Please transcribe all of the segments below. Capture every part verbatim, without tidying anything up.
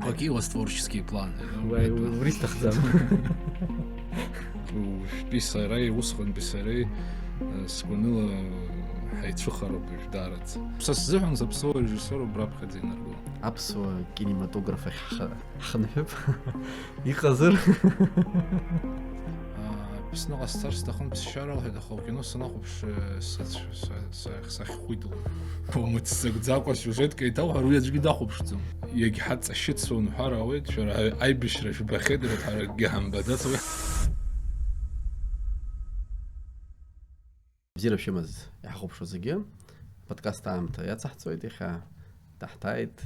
Какие у вас творческие планы? Уи убри сҭахӡам. Уажәтәи сареи усҟантәи сареи, э, сгәаныла, э, ҳаицәыхароуп уажә даараӡа. Са сзыҳәан саԥсуа режиссиор убраԥхьаӡа инаргон. Аԥсуа кинематограф ахь ҳхы-, ҳхынҳәып. Иҟазар? Аԥсныҟа сцар сҭахын ԥсшьара лҳәеит, аха укино санахәаԥш, э, сацә-, са-, са-, сахьхәит. Умыццакӡакәа сиужетк еиҭауҳәар, уи аӡәгьы дахәаԥшӡом. Иагьҳаҵашьыцуан уҳәар ауеит, шәара аибашьра жәбахьеит, рҳәаракгьы ҳамбаӡац уи. Бзиара шәымаз иаҳхәаԥшуа зегьы. Аподкаст аамҭа иацаҳҵоит иахьа. Даҳҭааит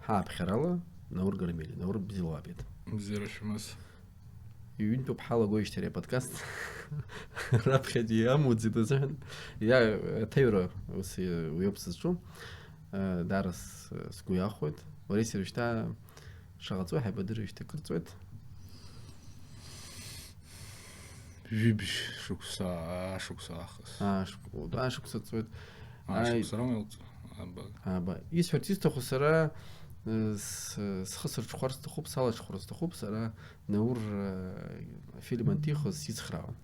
ҳааԥхьарала Наур Гармели. Наур, бзиала уаабеит. Бзиара шәымаз. Ҩынтәуп ҳалагоижьҭеи ари аподкаст. Раԥхьагьы иамуӡеит азыҳәан. Иа-, аҭаҩра ус уиоуп сызҿу. Э, даара с-, сгәы иахәоит. Уареи сареи шьҭа шаҟа ҵуеи ҳаибадыруеижьҭеи акыр ҵуеит? Жәибжь шықәса, аа, шықәса аахыс. Аа, шықә-, аа, шықәса ҵуеит. Аа, Ааи. Шықәса раума илҵуа? Аба. Аба, исҳәарц исҭаху сара, э, с-, схы сырҽхәар сҭахуп, салаҽхәар сҭахуп, сара Наур, э, афильм анҭихуаз сицхраауан.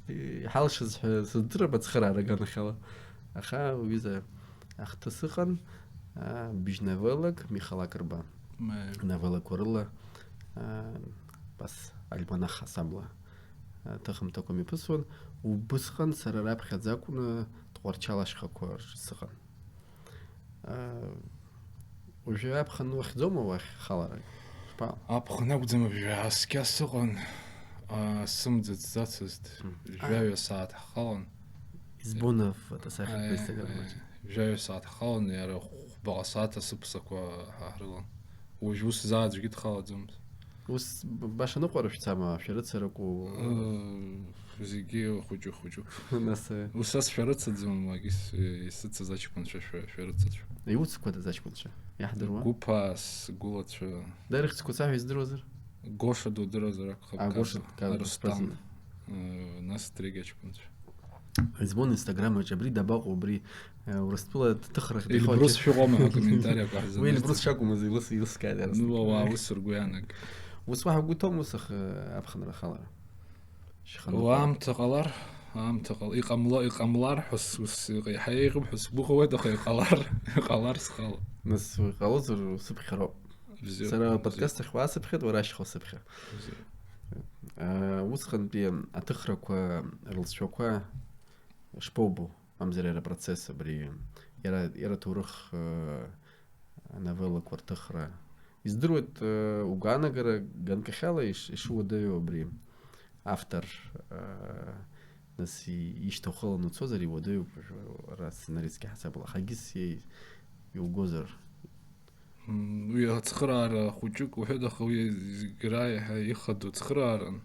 Иҳалшаз ҳәа сыздырам ацхыраара аганахьала. Аха уҩыза ахҭыс ыҟан, а, бжь новеллак Михал Акрба. Ма- Новеллақәа рыла, а, бас альманах асабла, а, ҭыхымҭақәа мҩаԥысуан. Убысҟан сара раԥхьаӡа акәны Тҟәарчал ашьхақәа рҿы сыҟан. А, уажәы аԥхын уахьӡома уахь халара? Шԥа? Аԥхын акәӡам, абжьааскьа сыҟан, аа, сымӡаӡацызт. Мм. Жәаҩа сааҭ ҳхалан. Избунов, это сахьа Аи, представляет аи, вроде. Жәаҩа сааҭ ҳхалан, иара хәбаҟа сааҭ асыԥсақәа ҳаҳрылан. Уажә ус заа аӡәгьы дхалаӡомызт. Ус б-, баша ныҟәара шәцама, шәарыцаракәу? Ыы, зегьы хәыҷы-хәыҷуп. Нас, э, Ус ас шәарыцаӡом, агьыс, э, исыцыз аҷкәынцәа шәа-, шәарыцацәа. Иуцқәа даз аҷкәынцәа, иаҳдыруа? Гәыԥаа сгәылацәа. Дара ихьӡқәа саҳәа издыруазар? Гоша дудыруазар акәхап, А, Гоша, Каз-, Каз-, Рустам. Спазин. Э, нас Трегь аҷкәынцәа. Избон Инстаграм аҿы абри дабаҟоу, абри, э, Урыстәыла дҭыхрахь Эльбрус шәыҟоума аҳәа акомментариақәа ҳзанырҵоит. Уи Эльбрус шакәмыз илыс-, илыскааит иара. Ну, ауаа ус ргәы иаанагеит. Ус уаҳа угәы иҭоума ус ах-, аԥхынра ахалара? Шьханыҟәара. Уа аамҭа ҟалар, аамҭа ҟал-, иҟамла-, иҟамлар ҳәа с-, ус, иҟ-, иаҳа еиӷьуп ҳәа сгәыӷуеит, аха иҟалар, иҟалар схала. Нас уи ҟалозар усыԥхьароуп. Бзиа, Сара бзиа. Аподкаст ахь уаасыԥхьеит, уара ашьха усыԥхьа. Бзиа. Э, усҟантәи аҭыхрақәа рылҵшәақәа шԥоубо, мамзар иара апроцесс абри, иара, иара аҭоурых, э, новеллақәа рҭыхра. Издыруеит, э, угәаанагара ганкахьала иш-, ишуадаҩу абри автор, э, нас и-, ишьҭахәыланы уцозар иуадаҩуп, ара сценаристски ҳасабала. Ахагьыс иеи-, иугозар. М, уи ацхыраара хәыҷык уҳәеит, аха уи зегь раиҳа ихадоу цхырааран.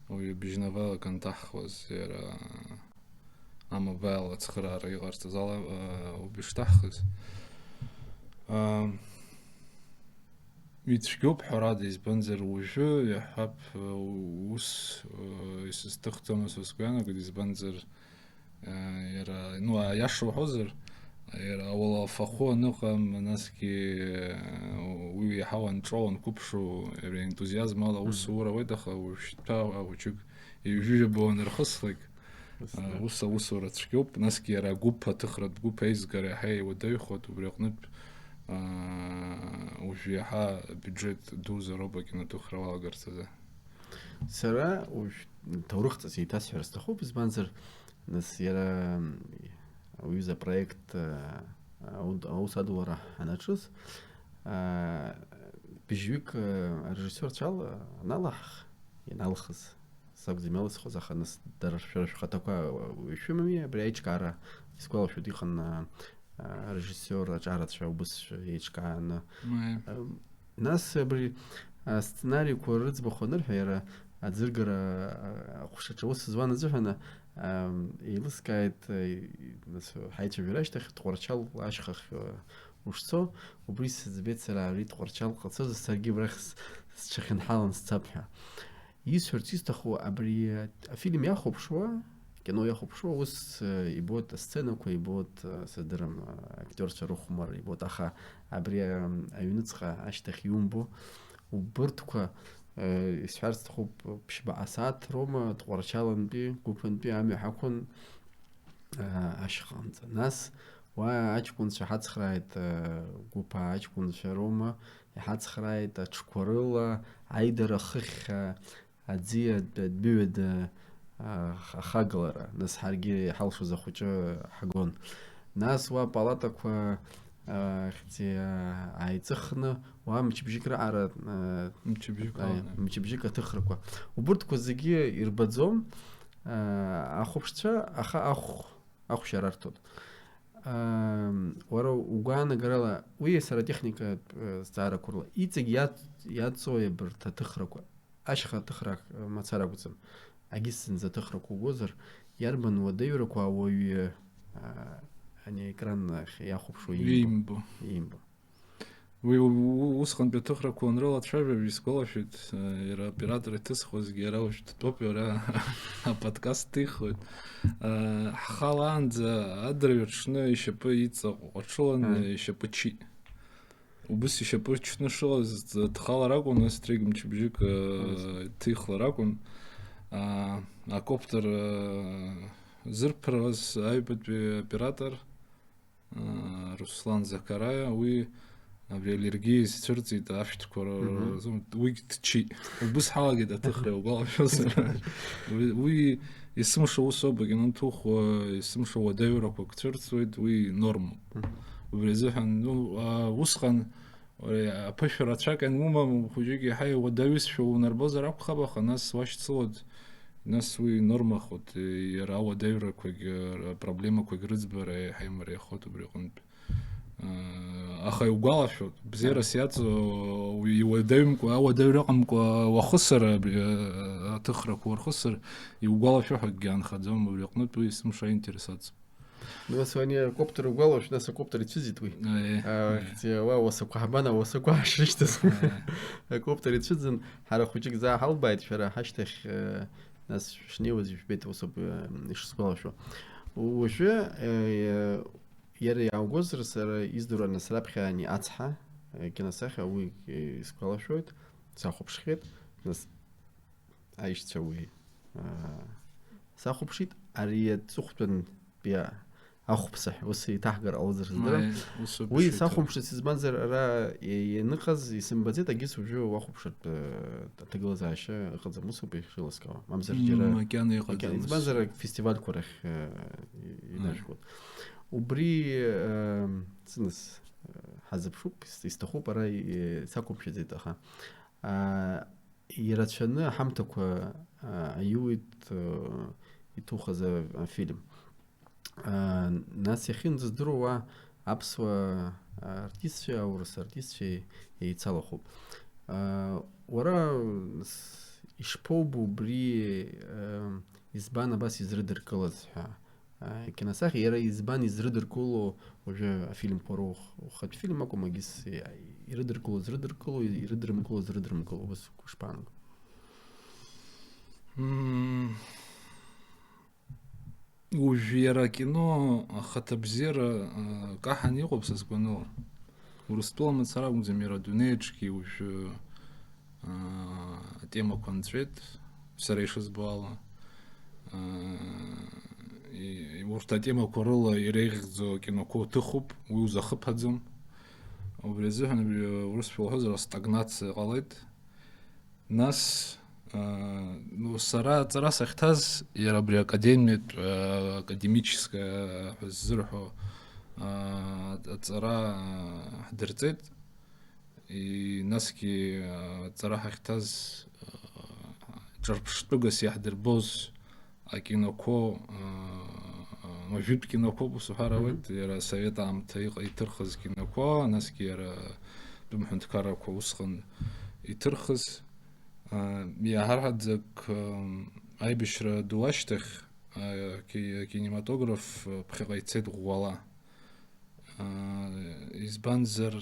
Уи бжьнавалак анҭаҳхуаз, иара амобаил ацхыраара иҟарҵаз ала, а, убишҭаҳхыз. А, ицәгьоуп, ҳәарада, избанзар, уажәы иаҳҳәап, а, ус, а, исызҭыхӡомызт, сгәы иаанагоит, избанзар, Э, иара, ну, аиаша уҳәозар, иара ауалафахәы аныҟам, насгьы, э, уи иаҳа уанҿо, уанқәыԥшу, иара ентузиазм ала аус Мгм. ур ауеит, аха уажәшьҭа ахәыҷык ҩажәижәаба уанырхыслак, Ус, э, да. Ус аусура цәгьоуп, насгьы иара агәыԥ, аҭыхратә гәыԥ еизгара иаҳа иуадаҩхоит, убри аҟнытә, э, уажә иаҳа абиуџьеҭ дуӡӡа роуп акиноҭыхра уалагарц азы. Сара уажә ҭоурыхҵас еиҭасҳәар сҭахуп, избанзар, нас иара, м, уҩыза апроект, а, аун-, аус адулара ҳанаҿыз, а, быжьҩык, а, арежиссиорцәа ала аналаҳх, ианалхыз, сакәӡам иалысхуаз, аха нас дара шәара шәхаҭақәа, а, ишәымами, абри аиҿкаара, исгәалашәоит, иҟан, а, а, арежиссиор аҿарацәа убысшәа еиҿкааны. Мааи. Ам, Нас абри асценариқәа рыӡбахә анырҳәа, иара аӡыргара, а, аҟәшаҿы аус зуан азыҳәан, ам, еилыскааит, а, и-, нас, ҳаицәажәара ашьҭахь Тҟәарчал ашьхахь, а, ушцо, убри сыӡбеит сара, ари Тҟәарчалҟа цозар, саргьы абрахь с-, сҽахьынҳалан сцап ҳәа. Исҳәарц исҭаху, абри афильм иахәаԥшуа, Кино иахәаԥшуа ус, э, ибоит асценақәа, ибоит, э, сыздырам, э, актиорцәа рыхәмар ибоит, аха абри, э, аҩныҵҟа ашьҭахь иумбо, убырҭқәа, э, исҳәарц сҭахуп, ԥшьба асааҭ роума Тҟәарчалантәи, Гәыԥынтәи амҩа ҳақәын, э, ашьханҵа. Нас уа аҷкәынцәа ҳацхрааит, э, Гәыԥаа аҷкәынцәа роума, иҳацхрааит аҽқәа рыла, аидара хыхьхьа, аӡиа адәыҩада, а, ахагалара, нас ҳаргьы иҳалшоз ахәыҷы ҳагон. Нас уа палатақәа, а, хьӡи, а, ааиҵыхны, уа мчыбжьык раҟара, а, Мчыбжьык а, алан. Мчыбжьык аҭыхрақәа. Убырҭқәа зегьы ирбаӡом, а, ахәаԥшцәа, аха ахә-, ахәшьара арҭоит. А, уара угәаанагарала, уи сара атехникатә, а, зҵаарақәа рыла, иҵегь иаҵ-, иаҵои абарҭ аҭыхрақәа? Ашьха аҭыхра мацара акәӡам. Агьыс зынӡа аҭыхрақәа угозар, иарбан уадаҩрақәа ауаҩы, а, ани аекран ахь иахәаԥшуа иимбо? Иимбо. Иимбо. Уи у-, у-, усҟантәи аҭыхрақәа уанрылацәажәо, исгәалашәоит, а, иара аоператор иҭысхуазгьы иара уажәтәоуп, иара аподкаст ҭихуеит. А, ҳхалаанӡа адырҩаҽны ишьапы иҵаҟәҟәа аҽыланы, Ааи. Ишьапы чит. Убыс ишьапы чны шыҟаз дхалар акәын, нас Триг мчыбжьык, э, Ааи. Ҭихлар акәын. А, акоптер, э, зырԥыраз аҩбатәи оператор, э, Руслан Закараиа, уи абри аллергиа изцәырҵит ашәҭқәа р-, Мгм. рзы, уигь дчит. Убыс ҳалагеит аҭыхра, иугәалашәозар. Уи, уи есымша усоуп, акино анҭухуа, есымша уадаҩрақәак цәырҵуеит, уи нормоуп. Мгм. Убри азыҳәан, ну, а, усҟан, уи аԥышәа рацәак ианумам, хәыҷык иаҳа иуадаҩызшәа унарбозар акәхап, аха нас уашьцылоит, нас уи нормахоит, иара ауадаҩрақәагь, апроблемақәагь рыӡбара иаҳа имариахоит убри аҟынтә. Аха иугәалашәоит, бзиарас иаҵоу, уи иуадаҩымкәа, ауадаҩра ыҟамкәа уахысыр, абри, а, аҭыхрақәа уархысыр, иугәалашәо ҳәа акгьы аанхаӡом, убри аҟнытә уи есымша аинтерес ацуп. Нас уи ани акоптер угәалашәоит, нас акоптер ицәыӡит уи. Аиеи, А, аиеи. Хьӡи, уа, уасақәа ҳабан, ауасақәа ҳашрышьҭаз. Аиеи. Акоптер ицәыӡын, ҳара хәыҷык заа ҳалбааит, шәара ҳашьҭахь, э, нас шәнеиуаз ижәбеит, уасоуп, э, ишсгәалашәо. Уажәы, э, Иара иааугозар, сара издыруа, нас раԥхьа ани ацҳа, э, киносахьа, уи, э, исгәалашәоит, сахәаԥшхьеит, нас аишьцәа уи, аа, сахәаԥшит, ари аҵыхәтәантәи ахәԥсаҳә, ус иҭаҳгар ҟалозар здырам. Аи, усоуп Уи ишиҭаху. Сахәамԥшыц, избанзар, ара и-, ианыҟаз исымбаӡеит, агьыс уажәы уахәаԥшыртә, э, аҭагылазаашьа ыҟаӡам, усоуп ишеилыскаауа. Мамзар М, џьара макьана иҟаӡам макьана, ус. Избанзар, ак фестивальқәа рахь, э, и-, Аи. Инажәгоит. Убри, э, цынас, э, ҳазыԥшуп, ис-, исҭахуп, ара и-, сақәымшәаӡеит, аха, а, ирацәаны аҳамҭақәа, а, аиуит, э, иҭухыз афильм. А, нас иахьынӡаздыруа аԥсуа артистцәеи аурыс артистцәеи еицалахәуп. А, уара с-, ишԥоубо убри, э, избан абас изрыдыркылаз ҳәа? А, киносахьа иара избан изрыдыркыло уажәы афильмқәа роух-, ухатә фильм акәым, агьыс ирыдыркыло зрыдыркыло, ирыдырымкыло зрыдырымкыло, ус шԥаанагои? Мм. Уажә иара акино ахаҭабзиара, а, каҳан иҟоуп са сгәаныла. Урыстәыла мацара акәӡам, иара адунеи аҿгьы уажәы, а, атемақәа нҵәеит, сара ишызбо ала. А, и-, урҭ атемақәа рыла иреиӷьӡоу акиноқәа уҭыхуп, уи узахыԥаӡом. Убри азыҳәан абри урысшәа уҳәозар, астагнациа ҟалеит. Нас, а, ну, сара аҵара сахьҭаз, иара абри академиатә, а, академическая ҳәа ззырҳәо, а, аҵара, а, ҳдырҵеит. И насгьы, а, аҵара ҳахьҭаз, а, ҿырԥштәыгас иаҳдырбоз акиноқәоу, аа, уажәытә киноқәоуп ус уҳәар Мгм. ауеит, иара асовет аамҭа иҟ-, иҭырхыз киноқәа, насгьы иара атәым ҳәынҭқаррақәа усҟан иҭырхыз. Аа, иаҳарҳәаӡак, ам, аибашьра ду ашьҭахь, аа, ки-, акинематограф, а, ԥхьаҟа ицеит ӷәӷәала. Аа, избанзар,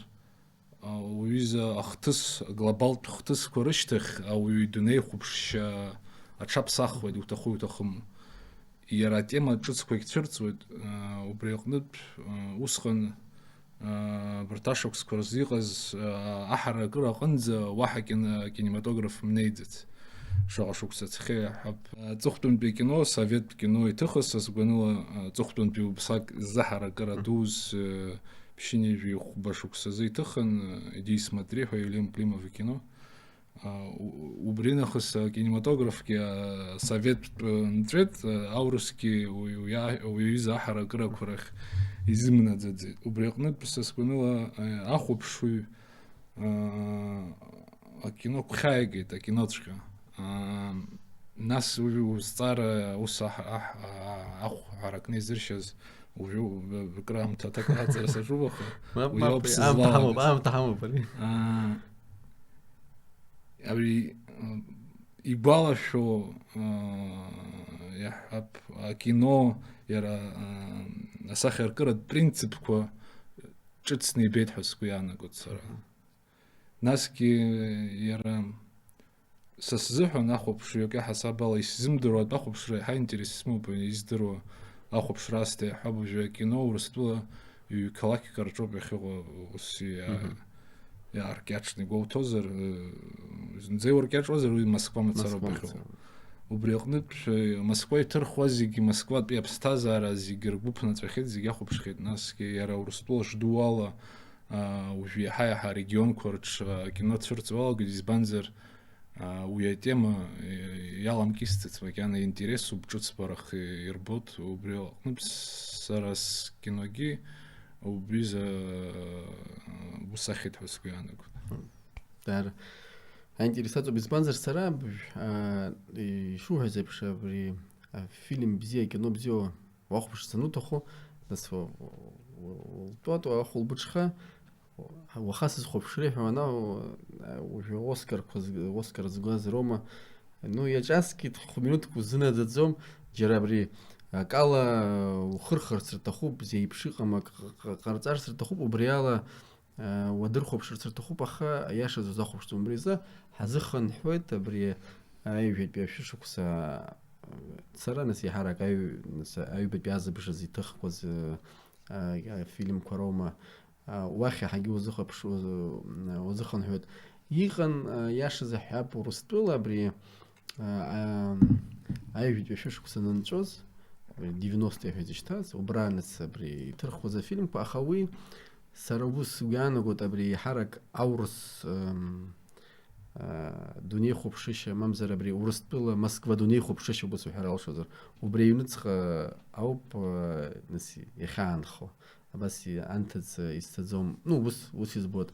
а, уҩыза ахҭыс, аглобалтә хҭысқәа рышьҭахь ауаҩы идунеихәаԥшшьа аҽаԥсахуеит, иуҭаху-иуҭахыму. иара атема ҿыцқәагь цәырҵуеит, а, убри аҟнытә, а, усҟан, а, абарҭ ашықәсқәа рзы иҟаз, а, аҳаракыра аҟынӡа уаҳа кин-, кинематограф мнеиӡац. Шаҟа шықәса ҵхьа иаҳҳәап. Аҵыхәтәантәи акино, асоветтә кино иҭыхыз са сгәаныла, аҵыхәтәантәи уԥсак ззаҳаракыра дуз, э, ԥшьынҩажәи хәба шықәсазы иҭыхын, э, «Иди и смотри» ҳәа Елен Климова кино. А, у-, убри нахыс акинематографгьы, а, советтә, э, нҵәеит, э, аурысгьы уи, уи а-, уи аҩыза аҳаракырақәа рахь изымнаӡаӡеит. Убри аҟнытә са сгәаныла, э, ахәаԥшҩы, э, акино гәхьааигеит, акиноҵәҟьа. А, нас уи узҵаара ус аҳ-, аҳ-, а-, ахә ҳаракны изыршьыз уажәы, э, краамҭа аҭак аҟаҵара саҿуп, аха Мап, уи мап, ауп аамҭа ҳамоуп, сызлалагаз. Аамҭа ҳамоуп ари. А, ари, а, игәалашәо, а, иаҳҳәап, акино, иара, а, асахьаркыратә принципқәа ҿыцны ибеит ҳәа сгәы иаанагоит сара. Насгьы иара са сзыҳәан ахәаԥшҩы акы ҳасаб ала исзымдыруа атәы ахәаԥшра иаҳа интерес исымоуп, издыруа ахәаԥшра асҭа иаҳҳәап, уажәы акино Урыстәыла ҩ-, қалақьк рҿоуп иахьыҟоу ус иа-, Мгм. иааркьаҿны игәоуҭозар, э, зынӡа иуркьаҿуазар, уи Москва мацароуп Москва иахьыҟоу. Мацара. Убри аҟнытә, э, Москва иҭырхуа зегьы, Москватәи аԥсҭазаара зегьы ргәы ԥнаҵәахьеит, зегьы ахәаԥшхьеит, насгьы иара Урыстәыла ждуала, а, уажәы иаҳа-иаҳа арегионқәа рҿы акино цәырҵуа иалагеит, избанзар, а, уи атема, э, иаламкьысӡац макьана, интересуп, ҿыцбарах ирбоит, убри аҟнытә сара скиногьы убриза, а, усахьеит ҳәа сгәы иаанагоит. Даара аинтересаҵәҟьоуп, избанзар сара, а, ишуҳәаз еиԥш, абри афильм бзиа, акино бзиа уахәаԥшырц ануҭаху, нас у-, у-, ултәатәу ахәылбыҽха, уаха сызхәаԥшри ҳәа уанаа, уажәы Оскарқәа зг-, Оскар згаз роума? Ну, иаҿаскит, хә-минуҭк узынаӡаӡом, џьара абри акала ухырхырц рҭахуп, зеиԥш иҟам ак ҟ-, ҟ-, ҟарҵарц рҭахуп, убри ала, а, уадырхәаԥшырц рҭахуп, аха аиашаз узахәаԥшӡом. Убри азы ҳазыхынҳәуеит абри аҩажәатәи ашәышықәса цара, нас иаҳарак аҩ-, нас аҩбатәи азыбжазы иҭыхқәаз, а, а, афильмқәа роума, а, уахь иаҳагьы узыхәаԥш-, уз-, узыхынҳәуеит. Иҟан, а, иашазы ҳҳәап, Урыстәыла абри, а, а, аҩажәатәи ашәышықәса анынҵәоз, девяностые ҳәа изышьҭаз, убра, нас абри иҭырхуаз афильмқәа, аха уи сара ус сгәы иаанагоит, абри иаҳарак аурыс, ам, а, дунеихәаԥшышьа, мамзар абри Урыстәыла Москва дунеихәаԥшышьа, ус уҳәар алшозар, убри аҩныҵҟа ауп, а, нас, иахьаанхо. Абас и-, анҭыҵ, а, изцаӡом. Ну, ус, ус избоит.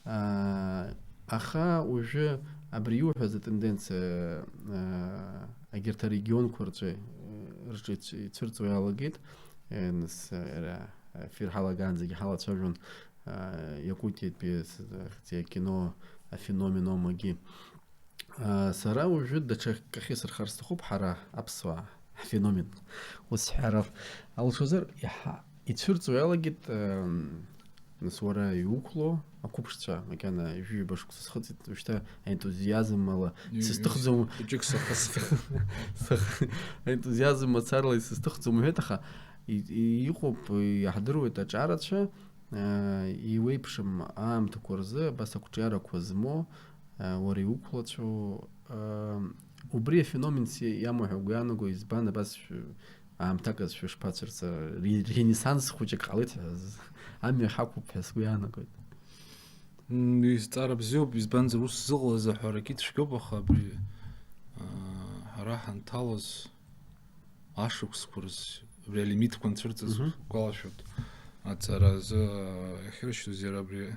А, аха уажәы абри иуҳәаз атенденциа, а, егьырҭ арегионқәа рҿы, э, рҿы ицә-, ицәырҵуа иалагеит. Э, нас, э, ара, э, эфир ҳалагаанӡагьы ҳалацәажәон, а, Иакутиатәи с-, ахьӡи акино афеномен омагьы. А, сара уажәы даҽа кахьы сырхар сҭахуп, ҳара аԥсуаа ҳфеномен. Ус ҳәара алшозар, иаҳа-, ицәырҵуа иалагеит, ам, нас уара иуқәло ақәыԥшцәа, макьана ҩажәи ҩба шықәса схыҵит, уажәшьҭа аентузиазм ала Ҩ-, сызҭыхӡом. Хәыҷык саха сҭахын. Сых-, аентузиазм мацарала исызҭыхӡом уҳәеит, аха и-, и-, иҟоуп, иаҳдыруеит аҿарацәа, а, иуеиԥшым аамҭақәа рзы абас ақәҿиарақәа змоу, а, уара иуқәлацәоу, а, убри афеномен си-, иамоу ҳәа угәы иаанаго избан, абас шә-, аамҭак азы шәышԥацәырҵа, ре-, ренессанс хәыҷык ҟалеит ҳәа з-, амҩа ҳақәуп ҳәа сгәы иаанагоит. М, изҵаара бзиоуп, избанзар, ус зыҟалаз аҳәарагьы цәгьоуп, аха абри, а, ҳара ҳанҭалоз ашықәсқәа рзы абри алимитқәа анцәырҵыз Мгм. гәалашәоит. Аҵара азы, а, иахьыршьыз иара абри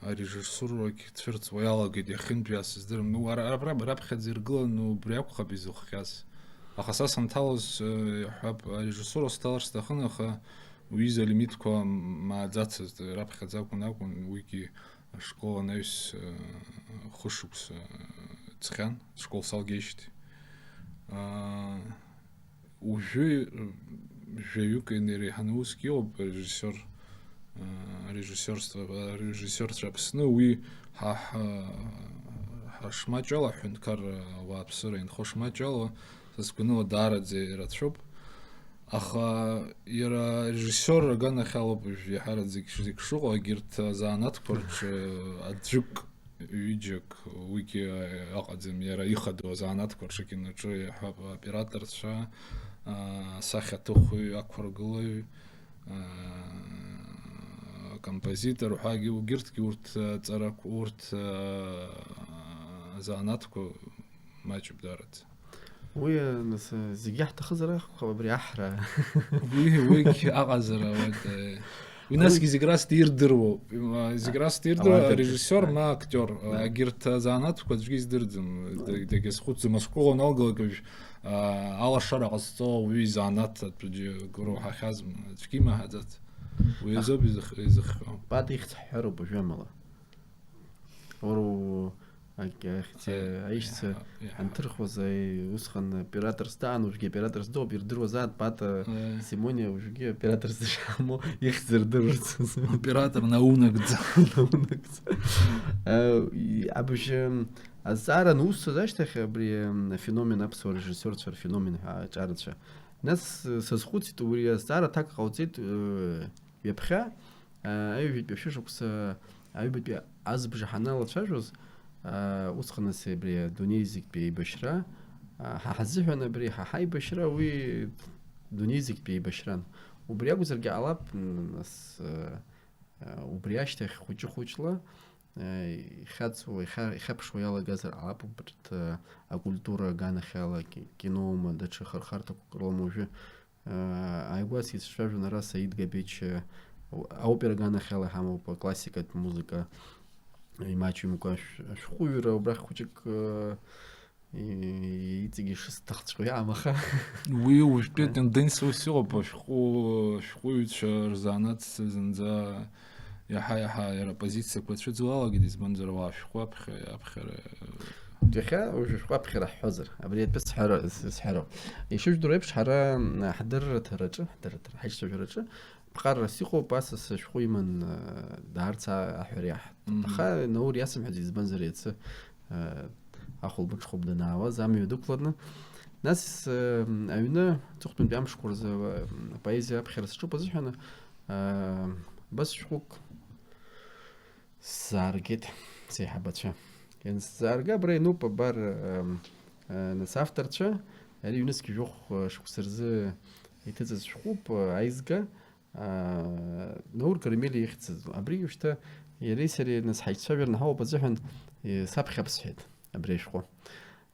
арежиссурагь цәырҵуа иалагеит иахьынтәи, ас сыздырам. Ну, ара-, ара-, раԥхьаӡа иргыланы убри акәхап изыхҟьаз. Аха са санҭалоз, э, иаҳҳәап, арежиссура сҭалар сҭахын, аха уи изы алимитқәа мааӡацызт, раԥхьаӡа акәын, акәын, уигьы ашкол анаҩс, э, хышықәса, э, ҵхьан, ашкол салгеижьҭеи. Аа, Уажәы, э, жәаҩык иреиҳаны усгьы ыҟоуп, арежиссиор, э, арежиссиорство, арежиссиорцәа Аԥсны, уи ҳа, ҳа, ҳашмаҷ ала, ҳҳәынҭқарра ауааԥсыра инхо шмаҷ ала, са сгәаныла даараӡа ирацәоуп. Аха иара арежиссиор аганахьалоуп уажә иаҳараӡак зегь шыҟоу, егьырҭ азанааҭқәа рҿы аӡәык, ҩыџьак, уигьы ыҟаӡам, иара ихадоу азанааҭқәа рҿы, киноҿы иаҳҳәап, аоператорцәа, асахьаҭыхҩы, ақәыргылаҩ, акомпозитор ҳәагьы, угьырҭгьы, урҭ аҵарақәа, урҭ азанааҭқәа маҷуп даараӡа. Уи, нас, зегь иаҳҭахызар акәхап абри аҳра. Уи, уигь аҟазара ауеит, э. Уи насгьы зегь рас дирдыруа, э, зегь рас дирдыруа, ауадаҩ, арежиссиор, э, ма актиор, э, да, егьырҭ азанааҭқәа аӡәгьы издырӡом, да, да, дагьазхәыцӡом. Ашкол аналгалак уажә, э, алашара ҟазҵо уаҩы изанааҭ аӡәгьы гәы роуҳахьазма, аӡәгьы имаҳаӡац. Уи азоуп изых-, изыхҟьо. Пат ихьӡ ҳҳәароуп уажәы амала. Уара у-, ак-, ахьӡ-, э, аишьцәа, иаҳа-, иаҳа-, анҭырхуаз, аи, усҟан операторс даан, уажәгьы операторс дыҟоуп, ирдыруазаат Пата, э, Симониа, уажәгьы операторс дышамоу, ихьӡ рдыруаз. Оператор наунагӡа. Наунагӡа. Э, и-, абжьы, м, азҵаара анусҭаз ашьҭахь абри, м, афеномен, аԥсуа режиссиорцәа рфеномен ҳәа аҿарацәа. Нас, э, сазхәыцит, убри азҵаара аҭак ҟауҵеит, э, Ҩаԥхьа, аа, аҩажәатәи ашәышықәса аҩбатәи азбжа ҳаналацәажәоз, аа, усҟан ас абри адунеи зегьтәи еибашьра, аа, ҳа ҳазыҳәан абри ҳа ҳаибашьра уи дунеи зегьтәи еибашьран. Убри акәзаргьы ҟалап, м, нас, аа, убри ашьҭахь хәыҷы-хәыҷла, аа, ихьаҵуа, ихьа-, ихьаԥшуа иалагазар ҟалап убарҭ, аа, акультура аганахьала, ки-, киноума, даҽа хырхарҭақәак рылам уажәы. Ааигәа сицәажәон ара Саид Габеч, аопера аганахьала иҳамоуп, аклассикатә музыка имаҷымкәа ашә-, ашәҟәыҩҩра убрахь хәыҷык, э, и-, иҵегьы ишысҭахҵәҟьо иаам, аха. Уи уажәтәи атенденциа ус иҟоуп, ашәҟәы-, ашәҟәыҩҩцәа рзанааҭ зынӡа иаҳа-иаҳа иара апозициақәа цәыӡуа иалагеит, избанзар, уа ашәҟәы аԥхьа-, аԥхьара. Иахьа уажә ашәҟәы аԥхьара ҳҳәозар, абри атәы сҳәара-, с-, сҳәароуп. Ишыжәдыруа еиԥш, ҳара, м, ҳдырраҭараҿы, ҳдырраҭара, ҳаиҿцәажәараҿы ԥҟарас иҟоуп, асас ашәҟәы иман, э, даарц а-, аҳәара иаҳҭеит. Мгм. Аха Наур иасымҳәаӡеит, избанзар, иацы, э, ахәылбыҽхоуп данаауаз, амҩа дықәланы. Нас, э, аҩны, аҵыхәтәантәи амшқәа рзы, э, апоезиа аԥхьара саҿуп азыҳәан, э, абас шәҟәык сзааргеит сеиҳабацәа. Иансзаарга, абра иануп, абар, э, э, нас авторцәа, ари ҩнызқь жәохә, э, шықәса рзы иҭыҵыз шәҟәуп, э, аизга, аа, Наур Карамели ихьӡыз. Абри уажәшьҭа иареи сареи нас ҳаицәажәараны ҳауп азыҳәан, э, саԥхьап сҳәеит абри ашәҟәы.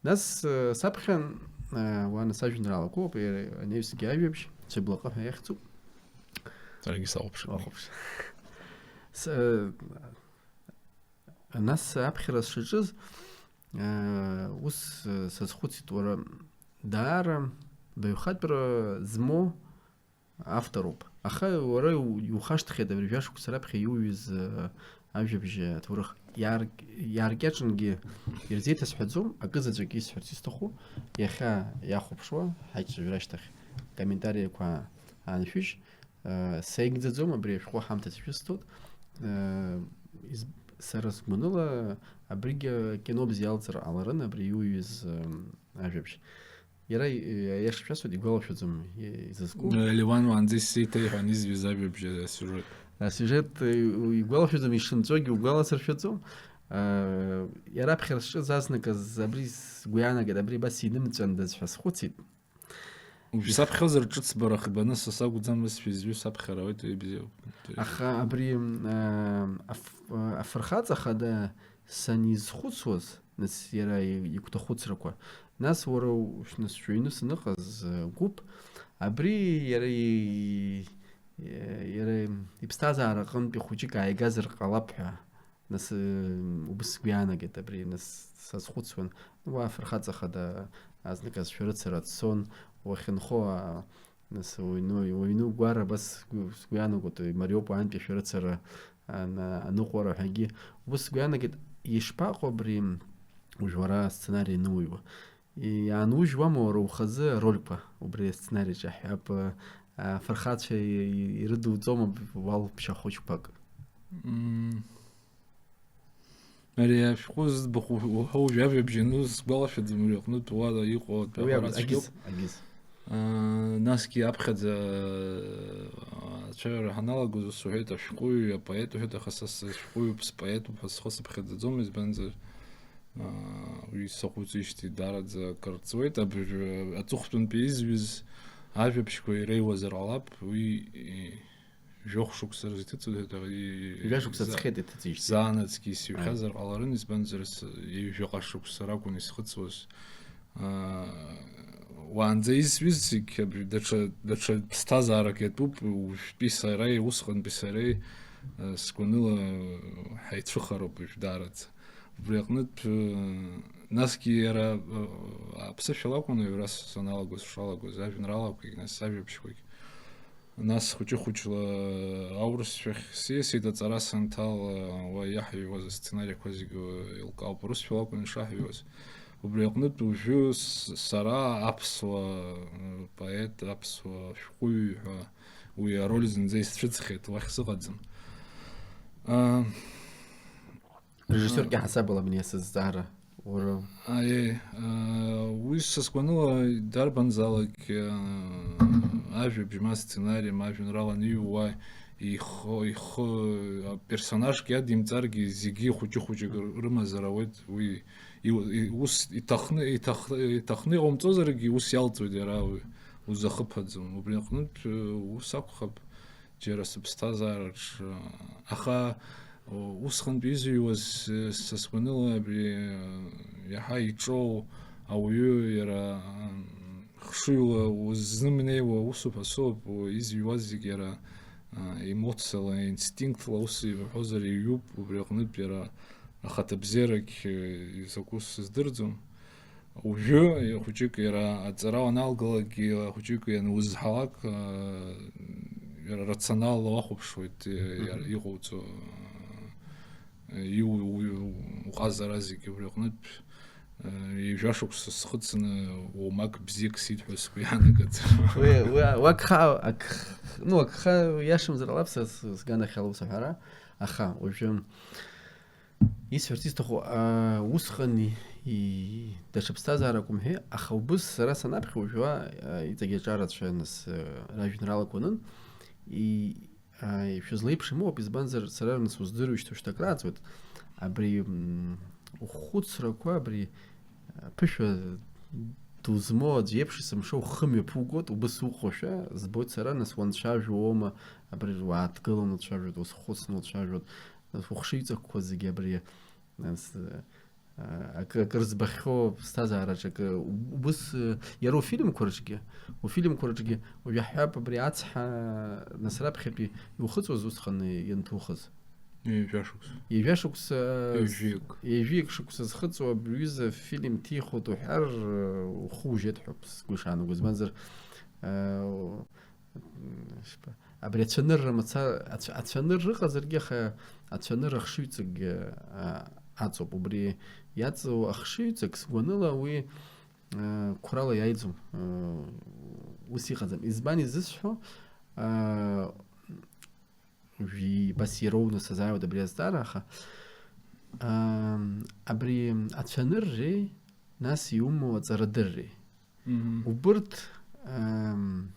Нас, э, саԥхьан, э, уа нас ажәеинраалақәоуп, э, анаҩсгьы ажәабжь, Цәыблаҟы ҳәа иахьӡуп. Саргьы сахәаԥшып. Уахәаԥш. С-, э, нас аԥхьара сшаҿыз, э, ус, э, сазхәыцит, уара даара баҩхатәра змоу авторуп. Аха уара иу-, иухашҭхьеит абри жәашықәса раԥхьа иуҩыз, э, ажәабжь аҭоурых. Иаар-, иааркьаҿынгьы ирзеиҭасҳәаӡом, акы заҵәык исҳәарц исҭаху, иахьа иахәаԥшуа, ҳаиҿцәажәара ашьҭахь комментариақәа ааншәыжь, э, сеигӡаӡом, абри ашәҟәы ҳамҭас ишәысҭоит. Э, из-, сара сгәаныла, абригьы кино бзиа алҵыр ҟаларын, абри иуҩыз, э, ажәабжь. Иара, э, аиаша шәасҳәоит, игәалашәаӡом, э, изызку. Э, Леуан уаанӡа исзеиҭеиҳәан изҩыз ажәабжь асиужет. Асиужет, э, игәалашәаӡом, ишынҵәогьы угәаласыршәаӡом. Э, иара аԥхьара сҿыз азныказ абри сгәы иаанагеит, абри абас инымҵәандаз ҳәа схәыцит. Уажә саԥхьозар ҿыцбара хбаны са сакәӡам, сшәа изҩыз саԥхьара ауеит, уи бзиоуп. Аха абри, э, аф-, э, афырхаҵа хада санизхәыцуаз, нас иара и-, игәҭахәыцрақәа. Нас уара у-, нас шәыҩны саныҟаз, э, гәыԥ, абри иара и-, иара иԥсҭазаара аҟынтәи хәыҷык ааигазар ҟалап ҳәа, нас, э, убыс сгәы иаанагеит абри, нас сазхәыцуан, уа афырхаҵа хада азныказ шәарыцара дцон, уахьынхо, а, Нас уҩны, уҩны угәара абас сгәы, сгәы иаанагоит, имариоуп уаантәи ашәарыцара ана-, аныҟәара ҳәагьы. Убыс сгәы иаанагеит, ишԥаҟоу абри, уажә уара асценари аныуҩуа? Иаанужьуама уара ухазы арольқәа убри асценариаҿы? Ҳәап, афырхацәа и-, и-, ирыдуҵома уалԥшьа хәыҷқәак? Мм. Ари ашәҟәы зыӡбахә уҳәоу жәаҩа бжьаны сгәалашәаӡом, уи аҟнытә уа иҟоу Уи акәын, атәаҳәара цәгьоуп. Агьыс, агьыс. Аа, насгьы аԥхьаӡа, аа, ацәажәара ҳаналагоз ус уҳәеит, ашәҟәыҩҩы, апоет уҳәеит, аха са сышәҟәыҩҩуп, споетуп ҳәа схы сыԥхьаӡаӡом, избанзар, аа, уи саҟәыҵижьҭеи даараӡа акыр ҵуеит. Абыржәы аҵыхәтәантәи изҩыз ажәабжьқәа иреиуазар ҟалап, уи, и, жәохә шықәса рзы иҭыҵуеит, аха, и, Жәа шықәса за-, ҵхеит иҭыҵижьҭеи. Заанаҵгьы исҩхьазар Ааи. Ҟаларын, избанзар, с-, ҩажәаҟа шықәса ракәын исхыҵуаз. Аа, уаанӡа изҩыз зегь абри даҽа, даҽа ԥсҭазаарак иатәуп, уажәтәи сареи усҟантәи сареи, э, сгәаныла, э, ҳаицәыхароуп уажә даараӡа. Убри аҟнытә, э, насгьы иара, э, аԥсышәала акәын аҩра саналагоз, сшалагоз, ажәеинраалақәагь, нас ажәабжьқәагь. Нас хәыҷы-хәыҷла аурысшәахь сиасит аҵара санҭала, уа иаҳҩуаз асценариақәа зегьы еилкаауп, урысшәала акәын ишаҳҩуаз. Убри аҟнытә уажәы с-, сара аԥсуа, э, поет, аԥсуа шәҟәыҩҩы ҳәа уи ароль зынӡа исцәыӡхьеит, уахь сыҟаӡам. А, Режиссиоргьы ҳасабала абни сызҵаара уара. Аиеи, аа, уи са сгәаныла, дарбанзаалак, аа, ажәабжь ма асценари, ма ажәеинраала аниҩуа, ихы, ихы, аперсонажк иадимҵаргьы, зегьы хәыҷы-хәыҷык рымазар ауеит, уи и-, и-, ус иҭахны, иҭах-, иҭахны иҟоумҵозаргьы, ус иалҵуеит иара, уи узахыԥаӡом. Убри аҟнытә, ус акәхап. Џьара сыԥсҭазаараҿ, аха усҟантәи изыҩуаз, са сгәаныла, абри иаҳа иҿоу ауаҩы иара хшыҩла уззымнеиуа усуп, асоуп, изыҩуаз зегь иара, а, емоциала, инстинктла ус иҳәозар иҩуп, убри аҟнытә иара ахаҭабзиарагь, э, изакәу сыздырӡом. Уажәы, э, хәыҷык иара аҵара уаналгалакгьы, хәыҷык ианузҳалак, э, иара рационалла уахәаԥшуеит, э, иара Мгм. иҟауҵо, э, иу-, уи-, уҟазара зегьы убри аҟнытә, э, ҩажәа шықәса схыҵны уамак бзиак сиҭ ҳәа сгәы иаанагаӡом. Уи, уи, уи агха, агх-, ну, агха иашамзар ҟалап са с-, сганахьала ус аҳәара, аха уажәы Исҳәарц исҭаху, аа, усҟан и-, и-, даҽа ԥсҭазаарак умҳәеи, аха убыс сара санаԥхьа уажәуа, аа, иҵегь аҿарацәа нас, аа, ражәеинраалақәа анын, и-, аа, ишәызлеиԥшым ыҟоуп, избанзар, сара нас уздыруеишь, уажәшьҭа акрааҵуеит. Абри, м, ухәыцрақәа, абри, аа, ԥышәа ду змоу аӡә иеиԥш есымша ухы мҩаԥугоит, убыс уҟоушәа, збоит сара, нас уанцәажәо уоума, абри уааҭгыланы уцәажәоит, узхәыцны уцәажәоит. Ухшыҩҵакқәа зегьы абри, нас, а, акы, акыр збахьоу ԥсҭазаараҿ акы, убыс, э, иара уфильмқәа рҿгьы, уфильмқәа рҿгьы, уажә иаҳҳәап, абри ацҳа, нас раԥхьатәи иухыҵуаз усҟан ианҭухыз. Ҩажәа шықәса. Ҩажәа шықәса, Ҩажәиак. Ҩажәиак шықәса зхыҵуа абри ҩыза фильм ҭихуеит уҳәар, э, ухы ужьеит ҳәа сгәы ишаанагоз, избанзар, э, М, ишԥа-, абри ацәанырра мацара, ацә-, ацәанырра ыҟазаргьы, аха ацәанырра ахшыҩҵакгьы, а, аҵоуп. Убри иаҵоу ахшыҩҵак, сгәаныла, уи, а, қәрала иааиӡом, а, ус иҟаӡам. Избан изысҳәо, а, уажәы абас ироуны сазааиуеит абри азҵаара, аха, а, абри ацәанырреи, нас иумоу аҵарадырреи. Мгм. Убырҭ, ам,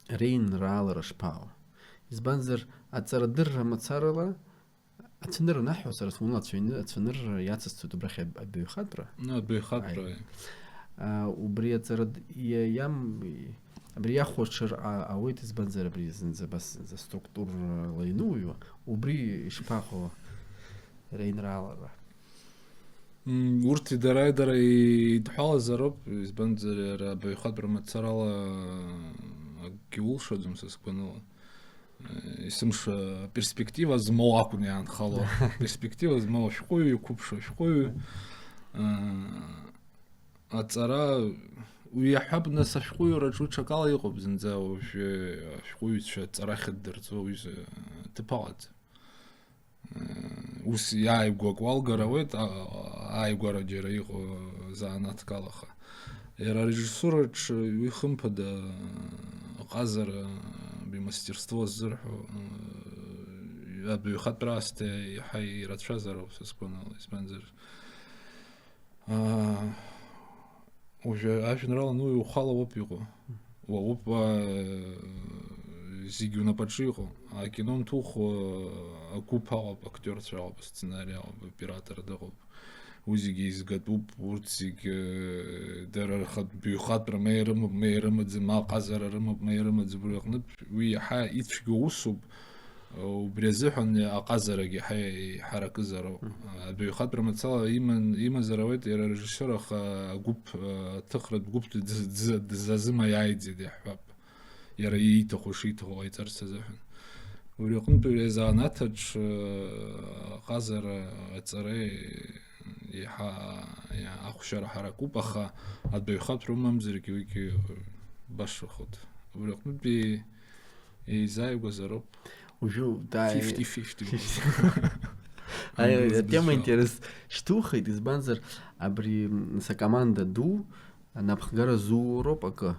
реинраалара шԥаауа? Избанзар, аҵарадырра мацарала, ацәанырра анаҳҳәо, сара сгәанала ацәаҩны-, ацәанырра иацысҵоит убрахь аб-, абаҩхатәра. Ну, абаҩхатәра, Аи. Аи. А, убри аҵара д-, иа-, иам-, абри иахәаҽыр а-, ауеит, избанзар, абри зынӡа абас зынӡа структурала иануҩуа, убри ишԥаҟоу реинраалара? М, урҭ дара-дара идҳәалазароуп, избанзар, иара абаҩхатәра мацарала акгьы улшаӡом, са сгәаныла. Э, есымша перспектива змоу акәын иаанхало. Перспектива змоу ашәҟәыҩҩы, иқәыԥшу ашәҟәыҩҩы. Э, аҵара, уи иаҳҳәап, нас, ашәҟәыҩҩраҿы уи ҽакала иҟоуп, зынӡа уажәы ашәҟәыҩҩцәа аҵара ахьыддырҵо уи ҭыԥ аҟаӡам. Ус иааигәа акы уалгар ауеит, а-, а-, ааигәара џьара иҟоу занааҭк алаха. Иара арежиссураҿ уи хымԥада аҟазара, абри мастерство ззырҳәо, абаҩхатәра аасҭа иаҳа ирацәазароуп са сгәанала, избанзар, аа, уажәы ажәеинраала ану ухала уоуп иҟоу. Уа уоуп, уа, э, зегь унапаҿы иҟоу. Акино анҭухуа, агәыԥ аҟоуп, актиорцәа аҟоуп, асценари аҟоуп, оператор дыҟоуп. Уи зегьы еизгатәуп, урҭ зегьы, э, дара рхатә баҩхатәра ма ирымоуп, ма ирымаӡам, ма ҟазара рымоуп, ма ирымаӡам, убри аҟнытә уи иаҳа ицәгьоу усуп, э, убри азыҳәан аҟазарагьы иаҳа иҳаракызароуп. Мгм. Абаҩхатәра мацала иман, имазар ауеит иара арежиссиор, аха агәыԥ, э, аҭыхратә гәыԥ дз-, дз-, дызазымаиааиӡеит, иаҳҳәап. Иара ииҭаху шиҭаху ҟаиҵарц азыҳәан. Убри аҟынтә, убри азанааҭ аҿы, э, аҟазара аҵара еиҳа, иа-, ахәшьара ҳаракуп, аха адәаҩхатәра умамзаргьы уигьы башахоит. Убри аҟнытә еизааигәазароуп. Уажәы, да, fifty fifty. Ай, ангылаз атема бызшәала. Интерес шьҭухит, избанзар, абри, м, са команда ду, напхгара зуроуп акы.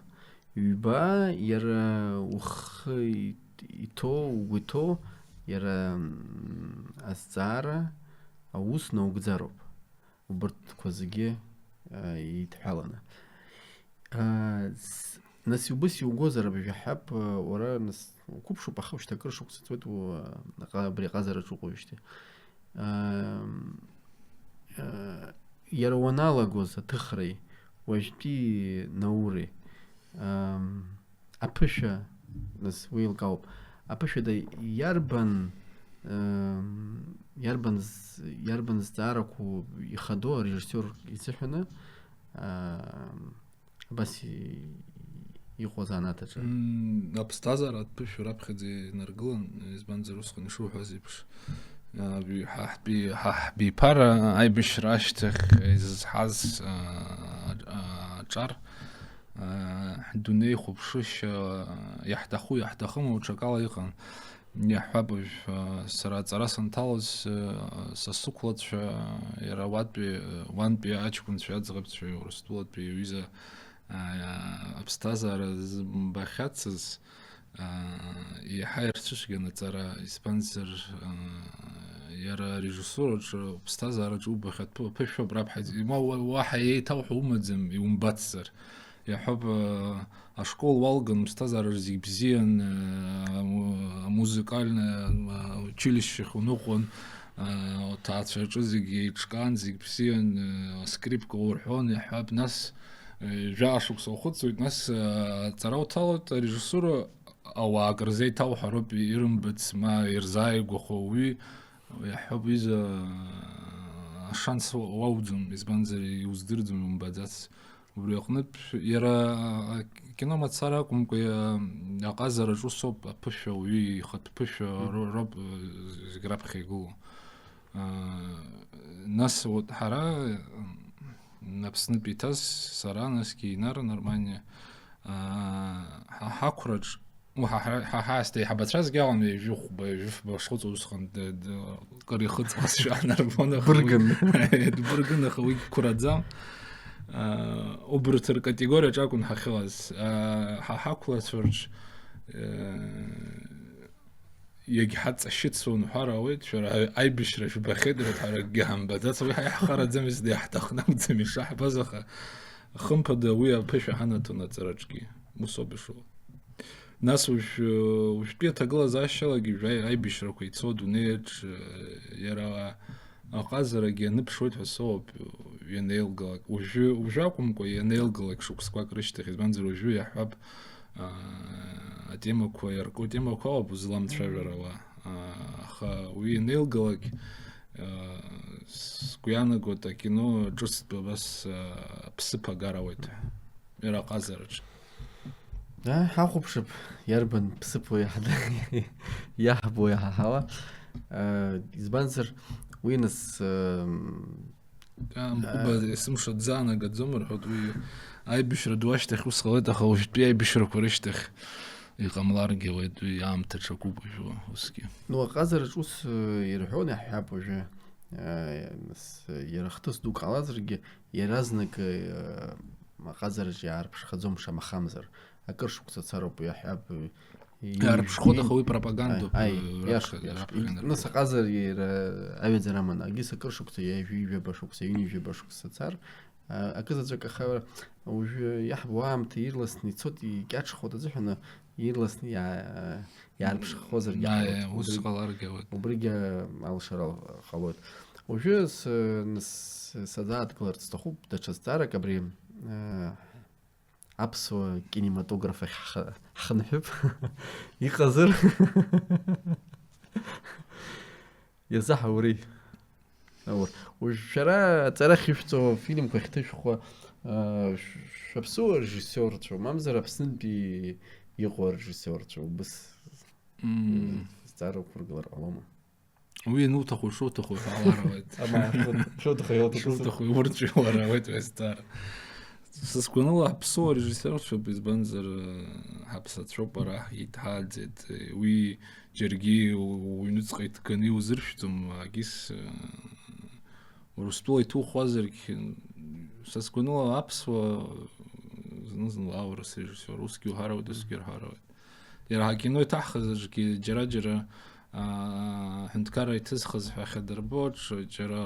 Ҩба, иара ухы и-, иҭоу, угәы иҭоу, иара, м, азҵаара аус наугӡароуп. Убырҭқәа зегьы, а, еидҳәаланы. А, с-, нас иубыс иугозар, абжаҳҳәап, а, уара, нас, уқәыԥшуп, аха ушьҭа акыр шықәса ҵуеит, у-, аҟа-, абри аҟазараҿ уҟоуижьҭеи. Ам, а, иара уаналагоз аҭыхреи, уажәтәи Наури, ам, аԥышәа, нас, уи еилкаауп. Аԥышәада иарбан, ам, иарбан з-, иарбан зҵаарақәоу ихадоу арежиссиор изыҳәаны, ам, абас и-, иҟоу азанааҭ аҿы? М, аԥсҭазаара аԥышәа раԥхьаӡа инаргылан, избанзар, усҟан ишуҳәаз еиԥш, а, ҳа ҳби-, ҳа ҳбиԥара аибашьра ашьҭахь изызҳаз, а, а, аҿар, а, ҳдунеи хәаԥшышьа, иаҳҭаху, иаҳҭахыму ҽакала иҟан. Иаҳҳәап, уажә, а, сара аҵара санҭалоз, а, са сықәлацәа, иара уантәи, уантәи аҷкәынцәа, аӡӷабцәа, Урыстәылатәи аҩыза, а, аԥсҭазаара зымбахьацыз, а, иаҳа ирцәыцәгьан аҵара, избанзар, а, иара арежиссураҿы, аԥсҭазаараҿы убахьатәу аԥышәоуп раԥхьаӡа, ма уа-, уаҳа еиҭауҳәо умаӡам, иумбацзар. Иаҳҳәап, а, ашкол уалган, уԥсҭазаара зегь бзиан, а, аму-, амузыкальное, а, училищехь уныҟәон, а, аҭаацәа аҿы зегь еиҿкаан, зегь бзиан, а, аскрипка урҳәон, иаҳҳәап, нас, а, жәаа шықәса ухыҵуеит, нас, а, аҵара уҭалоит, арежиссура ауаа акыр зеиҭауҳәароуп ирымбац, ма ирзааигәахо уи, иаҳҳәап, уиза, а, ашанс уа-, уауӡом, избанзар, иуздырӡом, иумбаӡац. Убри аҟнытә иара акино мацара акәымкәа, иа-, аҟазараҿ усоуп, аԥышәа ауаҩы ихатә ԥышәа Мгм. ро-, роуп, э, зегь раԥхьа игылоу. А, нас вот ҳара, м, Аԥснытәи иҭаз сара, насгьы Инара Нарманиа, а, ҳа ҳақәраҿ Уа, ҳа, ҳа, ҳа, ҳа, ҳа, сҭеиҳабацәа зегьы алан, ҩажәи хәба, ҩажәи фба шхыҵуа усҟан д-, д-, кыр ихыҵуазшәа анарбон, аха уи Быргын. Дбыргын, аха уи қәраӡам. А, убарҭ ркатегориаҿ акәын ҳахьыҟаз. А, ҳа ҳақәлацәа рҿ, э, иагьҳаҵашьыцуан уҳәар ауеит, шәара аи-, аибашьра жәбахьеит, рҳәаракгьы ҳамбаӡац, уи ҳа иаҳхараӡамызт, иаҳҭахны акәӡам ишаҳбаз, аха хымԥада уи аԥышәа ҳанаҭон аҵараҿгьы. Ус ауп ишыҟоу. Нас уажә, уажәтәи аҭагылазаашьалагьы жәаҩа аибашьрақәа ицо адунеиаҿ, иара аҟазарагьы аныԥшуеит ҳәа соуп, ианеилгалак. Уажәы, уажәы акәымкәа, ианеилгалак шықәсқәак рышьҭахь, избанзар, уажәы иаҳҳәап, а, атемақәа иарку темақәа ауп узламцәажәар ала. А, аха уи ианеилгалак, а, сгәы иаанагоит, акино ҿыцтәы абас, а, ԥсыԥ агар ауеит ҳәа. Иара аҟазараҿ. Да, ҳахәаԥшып, иарбан ԥсыԥу иаҳда-, иаҳбо иаҳаҳауа. Э, избанзар, уи нас, э, Амхәыба, э, есымша дзаанагаӡом рҳәоит, уи аибашьра ду ашьҭахь ус ҟалеит, аха уажәтәи аибашьрақәа рышьҭахь иҟамларгьы ауеит, уи аамҭа ҽакуп уажәы усгьы. Ну, аҟазараҿ ус, э, ирҳәон, иаҳҳәап уажәы, э, нас, э, иара хҭыс дук ҟалазаргьы, иаразнак, э, аҟазараҿ иаарԥшхаӡом шамахамзар. Акыр шықәса цароуп, иаҳҳәап, э, Иарԥшхоит, аха уи пропагандоуп, Аи, э, иашоуп, раԥхьа- иашоуп. раԥхьа Нас аҟазар иара аҩаӡара аман, акгьы акыр шықәса, ҩажәи жәаба шықәса, ҩынҩажәи жәаба шықәса цар, а, акызаҵәык аха уажәы иаҳбо аамҭа ирласны ицоит, икьаҿхоит азыҳәан, ирласны иаа-, иаарԥшхозаргьы Аи, ҟалоит. ус Убри- ҟаларгьы ауеит. Убригьы алшара ҟалоит. Уажәы с-, нас сазааҭгыларц сҭахуп даҽа зҵаарак абри, а, аԥсуа кинематограф ахь ҳхы-, ҳхынҳәып. Иҟазар? Иазаҳаури? Аур. Уажә шәара аҵара ахьышәҵо, афильмқәа ахьҭышәхуа, а, шә-, шәаԥсуа режиссиорцәоу, мамзар Аԥснынтәи иҟоу арежиссиорцәоу, убыс М, зҵаара уқәыргылар ҟалома? Уи иануҭаху, шуҭаху ҳәа уара уеит. Ама, шуҭаху, иуҭаху. Шуҭаху, иурҵәи уара уеит, уеизҵаара. Са сгәаныла, аԥсуа режиссиорцәоуп, избанзар, э, ҳаԥсацәоуп ара ҳиҭҳәааӡеит. Уи џьаргьы у-, уҩныҵҟа иҭганы иузыршәӡом, агьыс, э, Урыстәыла иҭухуазаргь, са сгәаныла, аԥсуа, зны-зынла аурыс режиссиор, усгьы уҳәарауеит, усгьы рҳәарауеит. Иара акино иҭаҳхыз аҿгьы џьара-џьара, аа, ҳәынҭқарра иҭызхыз ҳәа ахьадырбо аҿы, џьара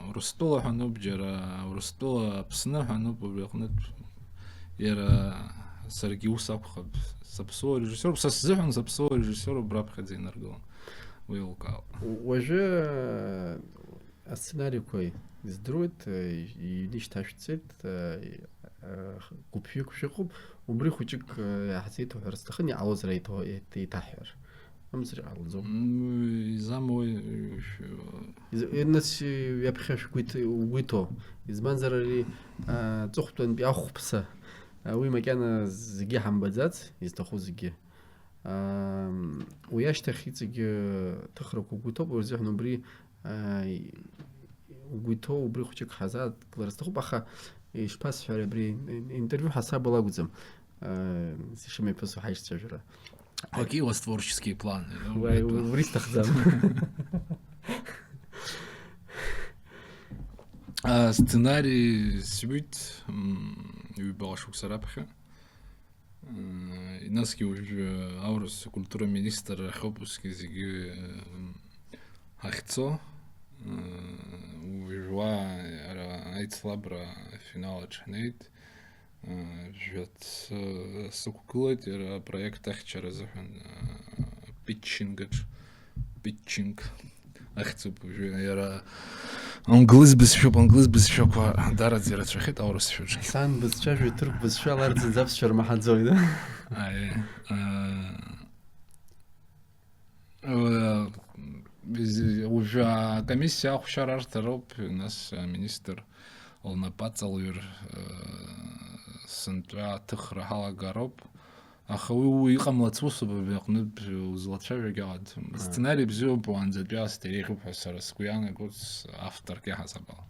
Урыстәыла ҳәа ануп, џьара Урыстәыла Аԥсны ҳәа ануп, убри аҟнытә иара саргьы ус акәхап. Саԥсуа режиссиоруп, са сзыҳәан саԥсуа режиссиоруп, раԥхьаӡа инаргылан. Уи еилкаауп. Уажәы, э, асценариқәа издыруеит, э, иҩны ишьҭашәҵеит, э, э, гәыԥҩык шәыҟоуп, убри хәыҷык, э, иаҳзеиҭоуҳәар сҭахын, иҟалозар еиҭо-, еиҭ-, еиҭаҳҳәар. Амзар иҟалаӡом. М, изамуи, ш-, Из-, э, нас, э, ҩаԥхьа шәгәы иҭ-, угәы иҭоу. Избанзар ари, э, ҵыхәтәантәи ахәԥса, э, уи макьана зегьы ҳамбаӡац, изҭаху зегьы. Ам, уи ашьҭахь иҵегьы ҭыхрақәа угәы иҭоуп, уи азыҳәан убри, а, угәы иҭоу убри хәҷык ҳазааҭгылар сҭахуп, аха ишԥасҳәари, абри интервиу ҳасабала акәӡам, а, ишымҩаԥысуа ҳаишьцәажәара. Какие у вас творческие планы? Уи, уи, убри сҭахӡам. А, сценари сҩит, м, ҩбаҟа шықәса раԥхьа. М, насгьы уажәы аурыс акультура министр ахьоуп усгьы зегьы, м, ҳахьцо. М, уажәуа ара аицлабра афинал аҿы ҳнеит. М, жәац, ы, сықәгылеит иара апроект ахьчара азыҳәан, ы, питчингаҿ, питчинг. Ахьӡуп уажәы, иара англыз бызшәоуп, англыз бызшәақәа дараӡа ирацәахеит аурысшәаҿгьы. Сан бызшәа, жәаҩа ҭырқә бызшәа ларҵаӡа аԥсшәа рмаҳаӡои, да? Аиеи. Э, э, из-, уажәы акомиссиа ахәшьара арҭароуп, нас аминистр лнапы аҵалҩыр, э, сынтәа аҭыхра ҳалагароуп. Аха уи, уи иҟамлац усуп, абри аҟнытә узлацәажәогьы ҟаӡам. Аа. Сценари бзиоуп, уаанӡатәи аасҭа еиӷьуп ҳәа сара сгәы иаанагоит, авторк иаҳасаб ала.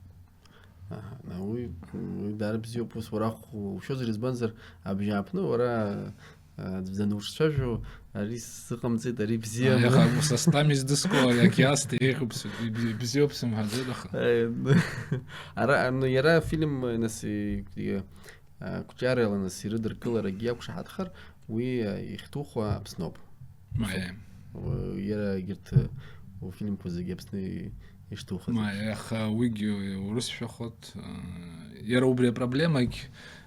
Аҳа, на, уи, уи даара бзиоуп, ус уара хә-, ушәозар, избанзар, абжьааԥны уара, а, аӡә дануҿцәажәо, ари сзыҟамҵеит, ари бзиам. Аиаха, ус астәам издыскуа, ари акиаст еиӷьуп, с-, ибзи-, бзиоуп сымҳәаӡеит, аха. Э, ара, ну, иара афильм, нас, и-, и-, а, Кәҷарала, нас, ирыдыркыларагьы иақәшаҳаҭхар, уи, а, ихьҭухуа Аԥсноуп. Аиеи. Уа-, иара егьырҭ, а, уфильмқәа зегьы Аԥсны и-, ишьҭухыз. Ма, аха уигьы урысшәахоит, а, иара убри апроблемагь,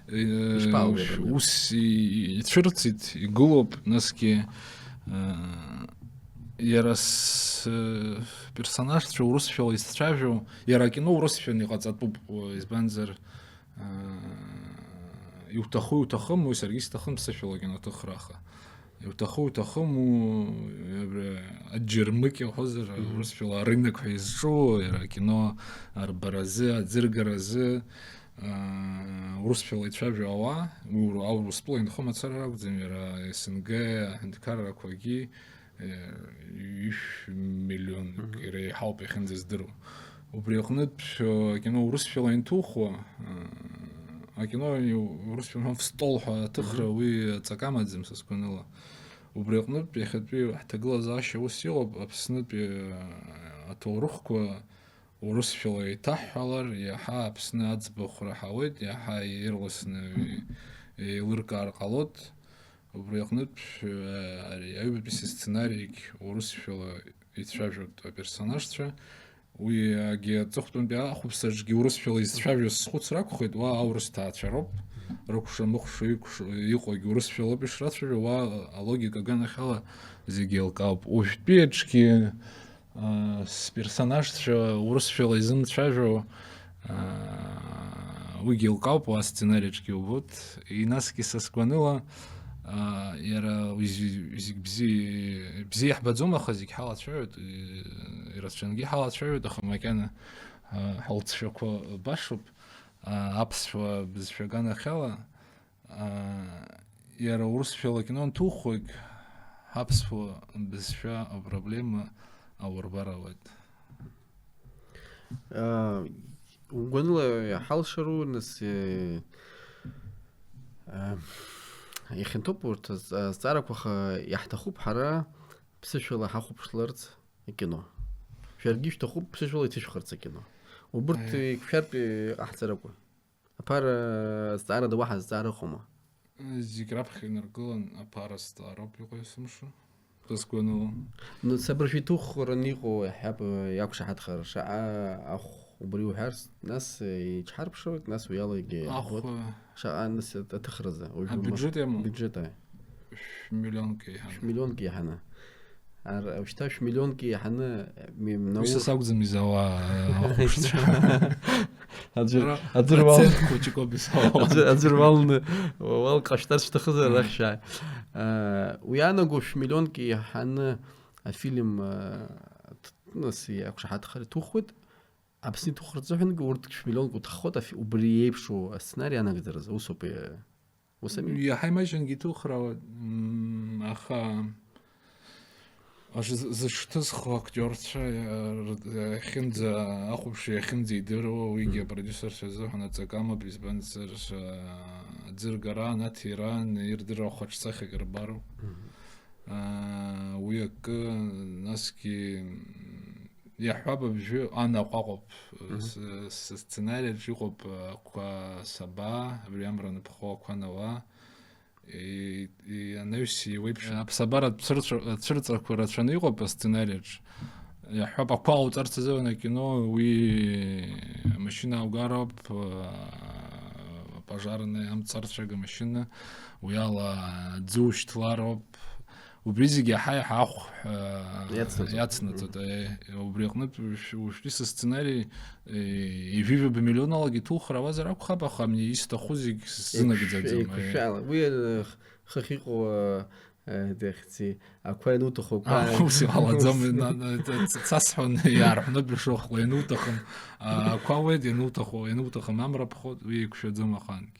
э, Ишԥаауеи абри апроблема? Ус и-, ицәырҵит, игылоуп, насгьы, а, иара с-, персонажцәа урысшәала изцәажәо, иара акино урысшәан иҟаҵатәуп, избанзар, а, иуҭаху-иуҭахым, уи саргьы исҭахым ԥсышәала акино аҭыхра, аха иуҭаху-иуҭахым, у-, абра аџьармыкьа уҳәозар, Мгм. Урысшәала арынок ҳәа изҿу, иара акино арбаразы, аӡыргаразы, а, урысшәала ицәажәо ауаа, уи ур-, Урыстәыла инхо мацара ракәӡам, иара С Н Г аҳәынҭқаррақәагьы, э, ишә миллион Мгм. Иреиҳауп иахьынӡаздыруа. Убри аҟнытә, э, акино урысшәала ианҭухуа, э, акино урысшәала в стол ҳәа аҭыхра Мгм. Уи аҵак амаӡам са сгәаныла. Убри аҟнытә иахьатәи ҳҭагылазаашьа ус иҟоуп, Аԥснытәи, э, аҭоурыхқәа урысшәала еиҭаҳҳәалар, иаҳа Аԥсны аӡбахә раҳауеит, иаҳа ирласны еилыркаар ҟалоит. Убри аҟнытә, э, ари аҩбатәи сесценариагь урысшәала ицәажәоит аперсонажцәа. Уигьы аҵыхәтәантәи ахәаԥшаҿгьы урысшәала изцәажәоз схәыцра акәхеит, уа аурыс ҭаацәа роуп, рыкәша-мыкәша икәш-, иҟоугьы урысшәалоуп ишрацәажәо, уа алогика аганахьала зегьы еилкаауп. Уажәтәи аҿгьы, а, сперсонажцәа урысшәала изымцәажәо, а, уигьы еилкаауп, уа асценариаҿгьы убоит. И насгьы са сгәаныла, а, иара уи зи-, зегь бзи-, бзиа иаҳбаӡом, аха зегь ҳалацәажәоит, и-, ирацәангьы ҳалацәажәоит, аха макьана, а, ҳалҵшәақәа башоуп, а, аԥсшәа бызшәа аганахьала, а, иара урысшәала акино анҭухуагь, ҳаԥсуа бызшәа апроблема аурбар ауеит. А, угәаныла иҳалшару, нас, э, а, иахьанҭоуп урҭ азҵ-, азҵаарақәа, аха иаҳҭахуп ҳара ԥсышәала ҳахәаԥшларц акино. Шәаргьы ишәҭахуп ԥсышәала иҭышәхырц акино. Убырҭ Аиа. Еиқәшәартә иҟаҳҵаракәа. Аԥара азҵаарада уаҳа азҵаара ыҟоума? Зегь раԥхьа инаргылан аԥара азҵаароуп иҟоу есымша. Дазгәаныла. Ну, сабыршәа иҭухран иҟоу иаҳҳәап, иақәшаҳаҭхар, шаҟа ахә убри уҳәарц, нас, э, иҽҳарԥшуеит, нас уи ала егьи Ахә, иаҳбоит. Э, Шаҟа, нас, аҭыхразы, уажәы ма-, абиуџьет иамоу? Биуџьет, аи. Шә-, миллионк еиҳаны. Шә-, миллионк еиҳаны. Ар-, шьҭа шә-, миллионк еиҳаны, ми-, Уи са наур- сакәӡам изауа, э, ахәаԥшцәа. Аӡәыр, Ара аӡәыр уал-, процент хәыҷык ауп исауа. Аӡәыр, аӡәыр уалны, уалҟашәҵар шәҭахызар, Мм. Рахь шәааи. Э, уи иаанаго шә-, миллионк еиҳаны афильм, э, т-, нас иақәшаҳаҭхар иҭухуеит. Аԥсны иҭухырц азыҳәангьы урҭ шә-, миллионк уҭаххоит, афи-, убри еиԥшу асценари анагӡаразы. Усоуп, э, ус ами? Иаҳа имаҷынгьы иҭухрауеит, мм, аха Аж з-, зыҽҭызхуа актиорцәа, э, р-, э, иахьынӡа, ахәаԥшҩы иахьынӡа идыруа, уигьы Мгм. Апродюсерцәа рзыҳәан аҵакы амоуп, избанзар, э, аӡыргара, анаҭира, ирдыруа ахәаҽсахьак рбароуп. Мгм. Э, уи акы, насгьы, м, иаҳҳәап, абжьы анаҟә аҟоуп, Мгм. С-, с-, сценариаҿ иҟоуп, э, ақәа саба, абри амра аныԥхо ақәа анауа, И-, и-, анаҩс еиуеиԥшым. Аԥсабаратә цәырҵәа-, цәырҵрақәа рацәаны иҟоуп асценариаҿ. Иаҳҳәап, ақәа ҟауҵарц азыҳәан акино, уи амашьына ааугароуп, а, апожарный амҵарцәага машьына, уи ала аӡы ушьҭлароуп. Убри зегьы иаҳа-иаҳа ахә, а, Иацнаҵоит. Иацнаҵоит, Мгм. Е, убри аҟнытә уажә-, уажәтәи са сценари Е, ҩажәа миллионалагьы иҭухыр ауазар акәхап, аха амни исҭаху зегь сзынагӡаӡом, Еиқәшә-, еиқәшәала. Уи, э, х-, хыхь иҟоу, э, э, дехьӡи, ақәа иануҭаху, ақәа А, ус иҟалаӡом, ус. На-, на-, ц-, ц-, сасҳәон, иаарҳәноуп ишыҟоу, иануҭахым, а, ақәа ауеит, иануҭаху, иануҭахым амра ԥхоит, уи еиқәшәаӡом ахаангьы.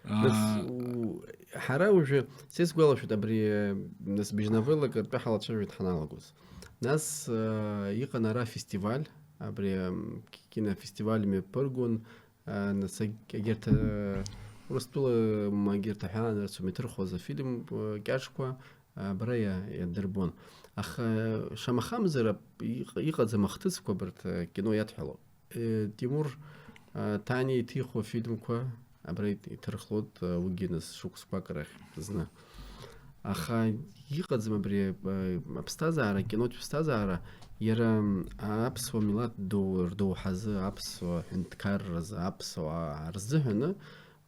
Нас, А, у-, ҳара уажәы, са исгәалашәоит абри, э, нас бжьнавеллак ртәы ҳалацәажәоит ҳаналагоз. Нас, э, иҟан ара афестиваль, абри, м, кинофестиваль мҩаԥыргон, э, нас аг-, егьырҭ, э, Урыстәыла, м, егьырҭ аҳәаанырцәа иҭырхуаз афильм, э, кьаҿқәа, э, абра иа-, иадырбон. Аха, шамахамзар, ап-, иҟ-, иҟаӡам ахҭысқәа абарҭ, э, кино иадҳәало. Э, Тимур, э, Ҭаниа иҭихуа афильмқәа абра иҭ-, иҭырхлоит, э, уигьы нас шықәсқәак рахь зны. Аха иҟаӡам абри, э, аԥсҭазаара, акинотә ԥсҭазаара, иара, м, аԥсуа милаҭ ду-, рдоуҳазы, аԥсуа ҳәынҭқарразы, аԥсуаа рзыҳәаны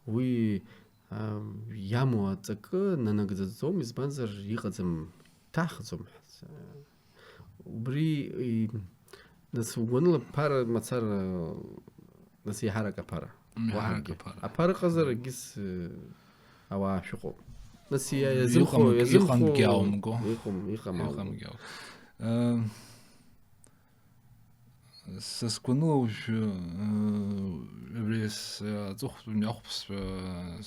уи, э, иамоу аҵакы нанагӡаӡом, избанзар иҟаӡам, иҭахӡом. Убри, и, нас угәаныла ԥара мацара, нас еиҳарак аԥара. Еиҳарак Уаҳагьы. Аԥара. Аԥара ыҟазар, егьыс, э, ауаа шәыҟоуп. Нас иа-, Иҟам-, иазымхо, иазымхо иҟамгьы аумго. Иҟам, иҟам аумго. Иҟамгьы аум-, э, са сгәаныла уажәы, э, абри с-, аҵыхәтәантәи ахәԥ-, с-,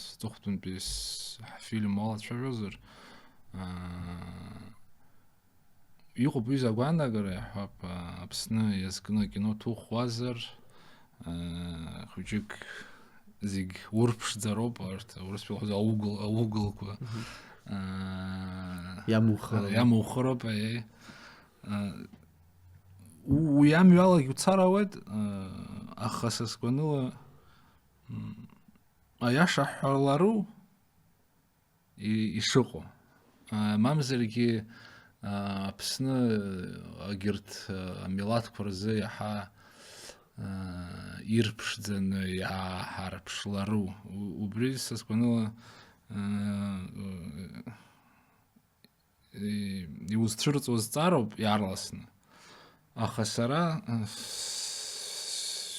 сҵыхәтәантәи с-, ҳфильм уалацәажәозар, э, Иҟоуп уи загәанаагара, иаҳҳәап, а, Аԥсны иазкны акино ҭухуазар, а, хәыҷык зегь урԥшӡароуп, арҭ, урысшәа уҳәозар, аугл-, ауглқәа. Мгм. А, Иамухыроуп. Иамухыроуп, аиеи. А, у-, уи амҩалагь уцар ауеит, а, аха са сгәаныла, м, аиаша ҳҳәалару, ишыҟоу. Мамзаргьы Аԥсны егьырҭ амилаҭқәа рзы иаҳа ирԥшӡаны, иаҳа ҳарԥшлару. Убри са сгәаныла иузцәырҵуа зҵаароуп иаарласны. Аха сара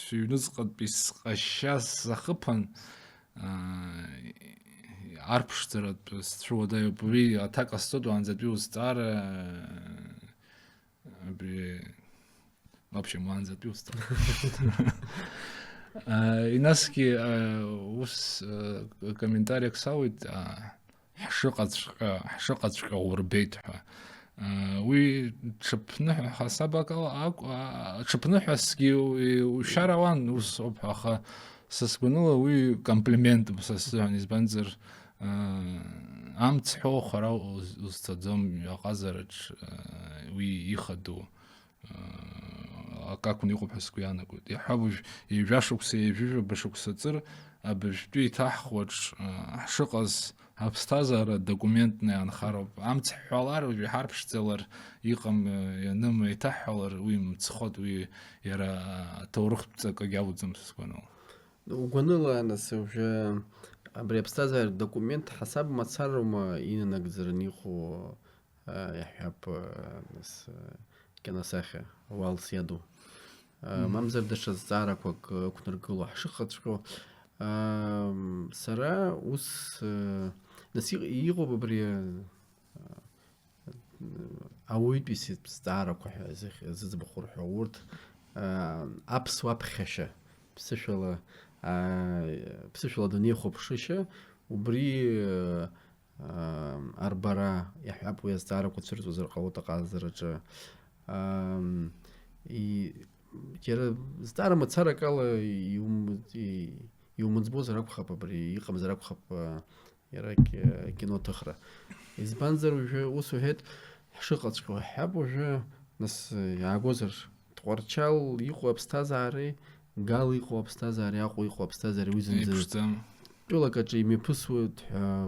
сыҩныҵҟатәи сҟазшьа сзахыԥан, арԥшӡаратә сцәыуадаҩуп. Уи аҭак ҟасҵоит уаанӡатәи узҵаара, абри, в общем, уаанӡатәи узҵаара. Инасгьы ус комментариак сауит, ҳшыҟаҵәҟьа, ҳшыҟаҵәҟьа урбеит ҳәа. Уи ҽыԥныҳәа ҳасаб акала акә-, а, ҽыԥныҳәасгьы ушьарауан, ус ауп ҳәа, аха са сгәаныла уи комплиментуп са сзыҳәан, избанзар, амц ҳәо хара уз-, узцаӡом, аҟазараҿ уи ихадоу акакәны иҟоуп ҳәа сгәы иаанагоит. Иаҳҳәап, уажә ҩажәа шықәса, ҩажәижәаба шықәса ҵыр, абыржәтәи иҭаҳхуаҿ ҳшыҟаз аԥсҭазаара документны иаанхароуп. Амц ҳҳәалар, уажә иҳарԥшӡалар, иҟам, ианым еиҭаҳҳәалар, уи мцхәуп, уи иара аҭоурыхтә ҵакгьы ауӡом, са сгәаныла. Угәаныла, нас, уажәы абри аԥсҭазааратә документ ҳасаб мацароума инанагӡараны иҟоу, а, иаҳҳәап, а, нас, а, киносахьа, Уалс иаду? А, Мм. Мамзар даҽа зҵаарақәак, а, ықәнаргыло ҳшыҟаҵәҟьоу. А, м, сара ус, а, нас иҟ-, иҟоуп абри, а, ауаҩытәыҩса зҵаарақәа ҳәа зых-, зыӡбахә рҳәо, урҭ, аа, аԥсуа аԥхьашьа, ԥсышәала, аа, ԥсышәала адунеихәаԥшышьа, убри, аа, арбара иаҳҳәап, уи азҵаарақәа цәырҵуазар ҟалоит аҟазараҿы. Ам, и-, иара зҵаара мацарак ала иум-, и-, иумыӡбозар акәхап абри, иҟамзар акәхап, а, Иара ки-, кино ҭыхра. Избанзар, уажәы ус уҳәеит, ҳшыҟаҵәҟьоу ҳҳәап уажәы, нас, иаагозар, Тҟәарчал иҟоу аԥсҭазаареи, Гал иҟоу аԥсҭазаареи, Аҟәа иҟоу аԥсҭазаареи уи зынӡа еиԥшӡам. Тәылак аҿы имҩаԥысуеит ҳәа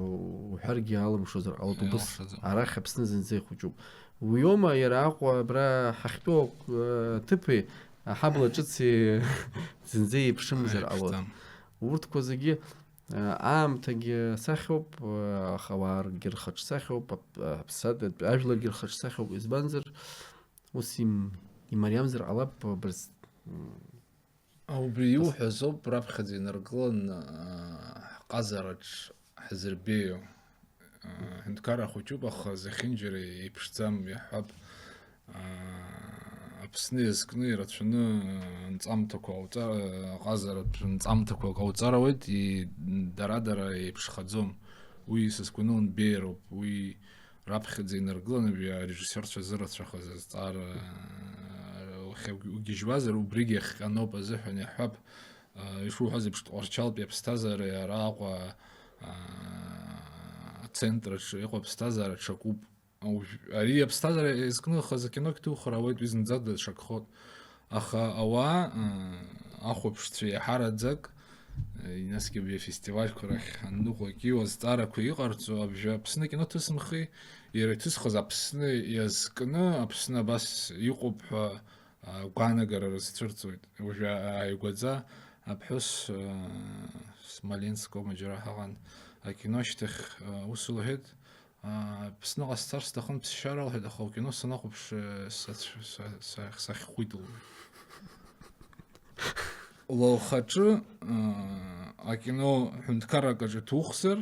уҳәаргьы алымшозар ҟалоит, убыс Иалшаӡом. Арахь Аԥсны зынӡа ихәыҷуп. Уиоума иара Аҟәа абра ҳахьтәоу, э, ҭыԥи, аҳабла ҿыци зынӡа еиԥшымзар ҟалоит. Еиԥшӡам. Урҭқәа зегьы Аамҭагьы сахьоуп, аха ауаагьы рхаҿсахьоуп, ап-, аԥсадатә ажәларгьы рхаҿсахьоуп, избанзар, ус им-, имариамзар ҟалап, абырс-, м, Убри ас- иуҳәаз ауп раԥхьаӡа инаргылан, аа, ҳҟазараҿ ҳзырбеиоу. Ҳәынҭқарра хәыҷуп, аха зехьынџьара еиԥшӡам, иаҳҳәап, аа, Аԥсны иазкны ирацәаны анҵамҭақәа ҟауҵар-, аҟазаратә нҵамҭақәа ҟауҵар ауеит, и-, дара-дара еиԥшхаӡом. Уи са сгәаныла нбеиароуп, уи раԥхьаӡа инаргыланы абри арежиссиорцәа зырацәахаз азҵаара, уахьагьежьуазар, убригьы иахҟьаноуп азыҳәан иаҳҳәап, аа, ишуҳәаз еиԥш, Тҟәарчалтәи аԥсҭазаареи ара Аҟәа, аа, ацентрраҿы иҟоу аԥсҭазаара ҽакуп. Уажә ари аԥсҭазаара иазкны хазы акино ҭухыр ауеит, уи зынӡа даҽакхоит. Аха ауаа, ы, ахәаԥшцәа иаҳараӡак, ы, насгьы абри афестивальқәа рахь аныҟәагьы азҵаарақәа иҟарҵо, абжа Аԥсны акино ҭысымхи, иара иҭысхыз Аԥсны иазкны, Аԥсны абас иҟоуп ҳәа, ы, гәаанагара рызцәырҵуеит. Уажә ааигәаӡа аԥҳәыс, ы, Смоленск аума џьара ҳаҟан, акино ашьҭахь, ы, ус лҳәеит, Аа, Аԥсныҟа сцар сҭахын ԥсшьара, лҳәеит, аха лкино санахәаԥш, э, сацә-, са-, са-, сахьхәит, лҳәеит. Лхаҿы, аа, акино ҳәынҭқаррак аҿы ҭухзар,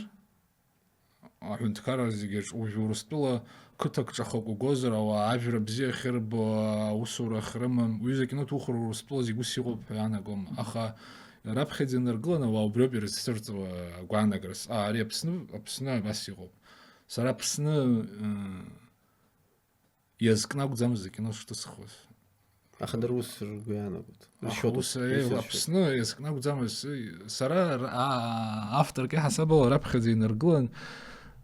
аҳәынҭқарра зегьы аҿы, уажә Урыстәыла қыҭак ҿахак угозар, ауаа ажәра бзиа ахьырбо, аусура ахьрымам, уҩыза акино ҭухыр Урыстәыла зегь ус иҟоуп ҳәа иаанагом. Аха раԥхьаӡа инаргыланы ауаа убриоуп ирызцәырҵуа агәаанагарас. Аа, ари Аԥсны, Аԥсны абас иҟоуп. Сара Аԥсны, э, иазкны акәӡамызт акино шҭысхуаз. Аха дара ус ргәы иаанагоит. Аха Ршьоит ус, ус, э, ус иршьоит. Аԥсны иазкны акәӡамызт, э, сара р-, а-, а-, авторк иаҳасабала раԥхьаӡа инаргылан,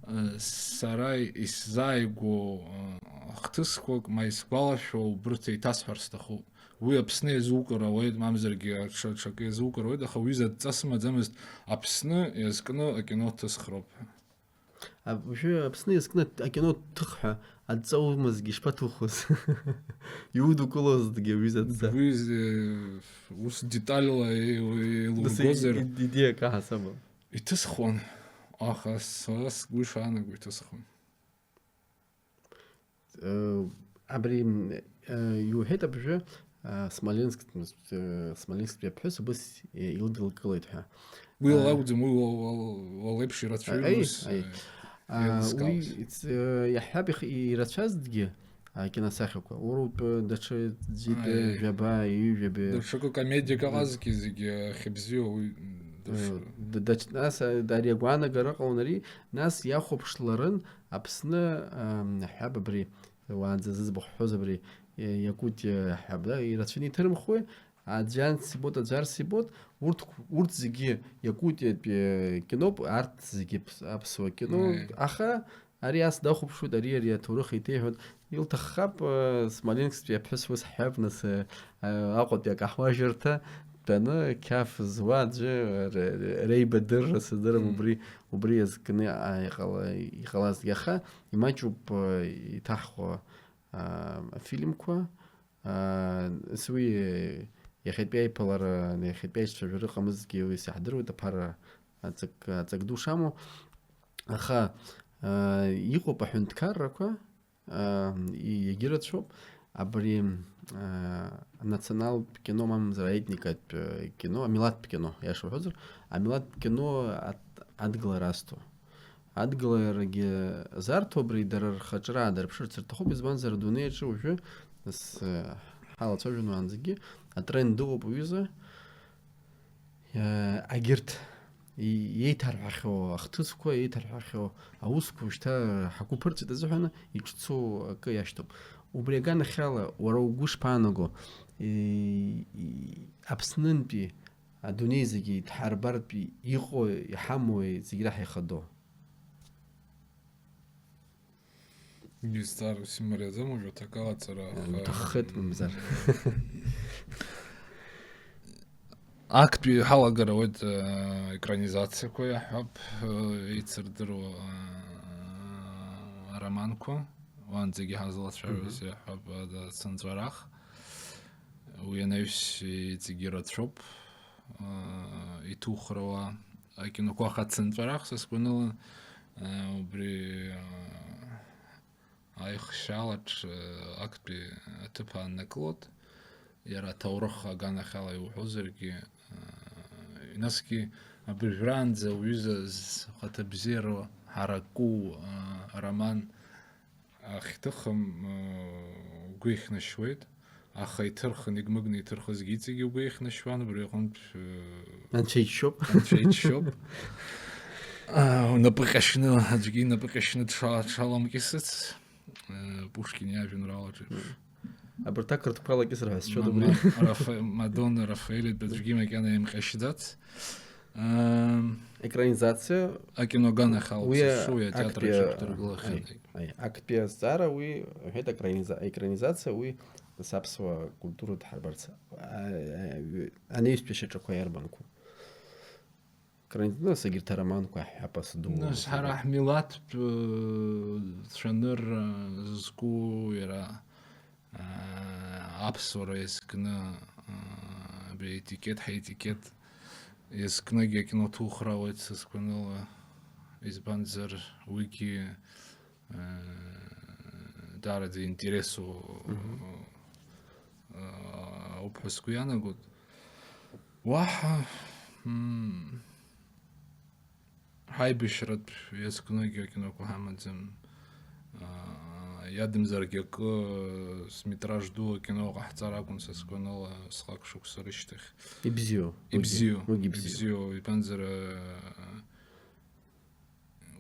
э, сара исзааигәоу, э, хҭысқәак, ма исгәалашәо убырҭ еиҭасҳәар сҭахуп. Уи Аԥсны иазукыр ауеит, мамзаргьы аҽа-, аҽакы иазукыр ауеит, аха уи задҵа сымаӡамызт, Аԥсны иазкны акино ҭысхроуп ҳәа. Уажәы Аԥсны иазкны акино ҭых ҳәа адҵа умазгьы ишԥаҭухуаз? Иудукылозҭгьы аҩыза адҵа. Уи, э, ус детальла еи-, еилургозар, идеиа акы ҳасабам. Иҭысхуан, аха сара сгәы ишаанаго иҭысхуан. Э, абри, э, иуҳәеит абжәы, э, Смоленск, э, Смоленсктәи аԥҳәыс убыс, э, илыдылкылеит ҳәа. Уи, э, лакәӡам, уи уа-, уа-, уа леиԥш ирацәаҩын, аи, ус, аи. Э, А, уи еилыскаауаз. Иц-, э, иаҳҳәап, их-, ирацәазҭгьы, акиносахьақәа. Урҭ, э, даҽа ӡәитәи, аи, жәаба, ҩажәаба. Даҽакы комедиак аҟазгьы зегьы ахьыбзиоу уи, м, Э, даҽа. Д-, дач-, нас, э, ари агәаанагара ҟалон ари, нас иахәаԥшларын, Аԥсны, ам, ҳәап абри, уаанӡа зыӡбахә ҳҳәоз абри, э, Иакутиа ҳәап, да, ирацәаны иҭырымхуеи, аӡәы анс ибот, аӡәы арс ибот, урҭ, урҭ зегьы Иакутиатәи, э, киноуп, арҭ зегьы ԥс-, аԥсуа киноуп. Аи. Аха ари ас дахәаԥшуеит, ари, ари аҭоурых еиҭеиҳәоит, илҭаххап, э, Смоленсктәи аԥҳәыс ус ҳҳәап, нас, э, э, Аҟәатәи акаҳуажәырҭа дтәаны, қьаф зуа аӡәы, э, ре-, ре-, реибадырра сыздырам, мм, убри, убри иазкны, а, иҟала-, иҟалазҭгьы. Аха имаҷуп, э, иҭаҳхуа, а, афильмқәа. А, нас уи иахьатәи аиԥылара, иахьатәи аицәажәара ыҟамызҭгьы, уи саҳдыруеит, аԥара аҵак, аҵак ду шамоу. Аха, а, иҟоуп аҳәынҭқаррақәа, а, и-, иагьырацәоуп. Абри, а, анационалтә кино мамзар аетникатә, э, кино, амилаҭтә кино, иаша уҳәозар, амилаҭтә кино ад-, адгылара азҭо. Адгыларагьы зарҭо абри дара рхаҿра аадырԥшырц рҭахуп, избанзар, адунеи аҿы уажәы, нас, э, ҳалацәажәон уаанӡагьы, атренд ыҟоуп уҩыза, э, агьырҭ и-, еиҭарҳәахьоу ахҭысқәа, еиҭарҳәахьоу аусқәа шьҭа ҳагәы ԥырҵәеит азыҳәаны иҿцоу акы иашьҭоуп. Убри аганахьала, уара угәы шԥаанаго, и-, и-, Аԥснынтәи адунеи зегьы идҳарбартә иҟоу, иҳамоу зегь раҳа ихадоу. Изҵаара ус имариаӡам уажәы аҭак алаҵара, аха, иҭаххеит, мамзар. Актәи ҳалагар ауеит, э, екранизациақәа иаҳҳәап, э, еицырдыруа, э, ароманқәа, уаанӡагьы ҳазлацәажәоз, мгм, иаҳҳәап, ада, Цынҵәарах. Уи анаҩс иҵегьы ирацәоуп, э, иҭухрауа акиноқәа, аха Цынҵәарах, са сгәаныла, э, убри, э, аихшьаалаҿ, э, актәи аҭыԥ ааннакылоит. Иара аҭоурых аганахьала иуҳәозаргьы, э, насгьы абыржәраанӡа уҩыза зхаҭабзиара ҳараку, э, ароман ахьҭыхым, э, угәы ихьнашьуеит, аха иҭырхын, игмыгны иҭырхызгьы иҵегьы угәы ихьнашьуан, убри аҟынтә, э, Анцәа иџьшьоуп. Анцәа иџьшьоуп. А, унапы ҟьашьны, аӡәгьы инапы ҟьашьны дша-, дшаламкьысыц, э, Пушкин иажәеинраалаҿ еиԥш. Абарҭ ақырҭқәа алакьысыр ҳәа сшәоит, ма-, убри. Ма-, Рафа-, Мадонна Рафаелитә аӡәгьы макьана имҟьашьӡац. Ам, Екранизациа. Акино аганахьала уи сышуи атеатр актәи, аҿы иқәдыргылахьан. Аи, аи, актәи азҵаара уи, иҳәеит, акраниза-, екранизациа уи нас аԥсуа культура дҳарбарц, а, а, анаҩстәи ашьаҿақәа иарбанқәоу? Кран-, нас егьырҭ ароманқәа ҳҳәап, ас ду. Нас ҳара ҳмилаҭтә, э, цәанырра зызку иара, э, аԥсуара иазкны, э, абри аетикет, ҳаетикет иазкныгьы акино ҭухра ауеит са сгәаныла, избанзар уигьы, э, даараӡа интересу, мгм, э, ауп ҳәа сгәы иаанагоит. Уаҳа, м, ҳаибашьратә иазкныгьы акиноқәа ҳамаӡам. Аа, иадамзаргьы акы, сметраж ду акино ҟаҳҵар акәын са сгәаныла, схак шықәса рышьҭахь. Ибзиоу, уигьы, ибзиоу, уигьы ибзиоу. Ибзиоу, итәанзар, аа,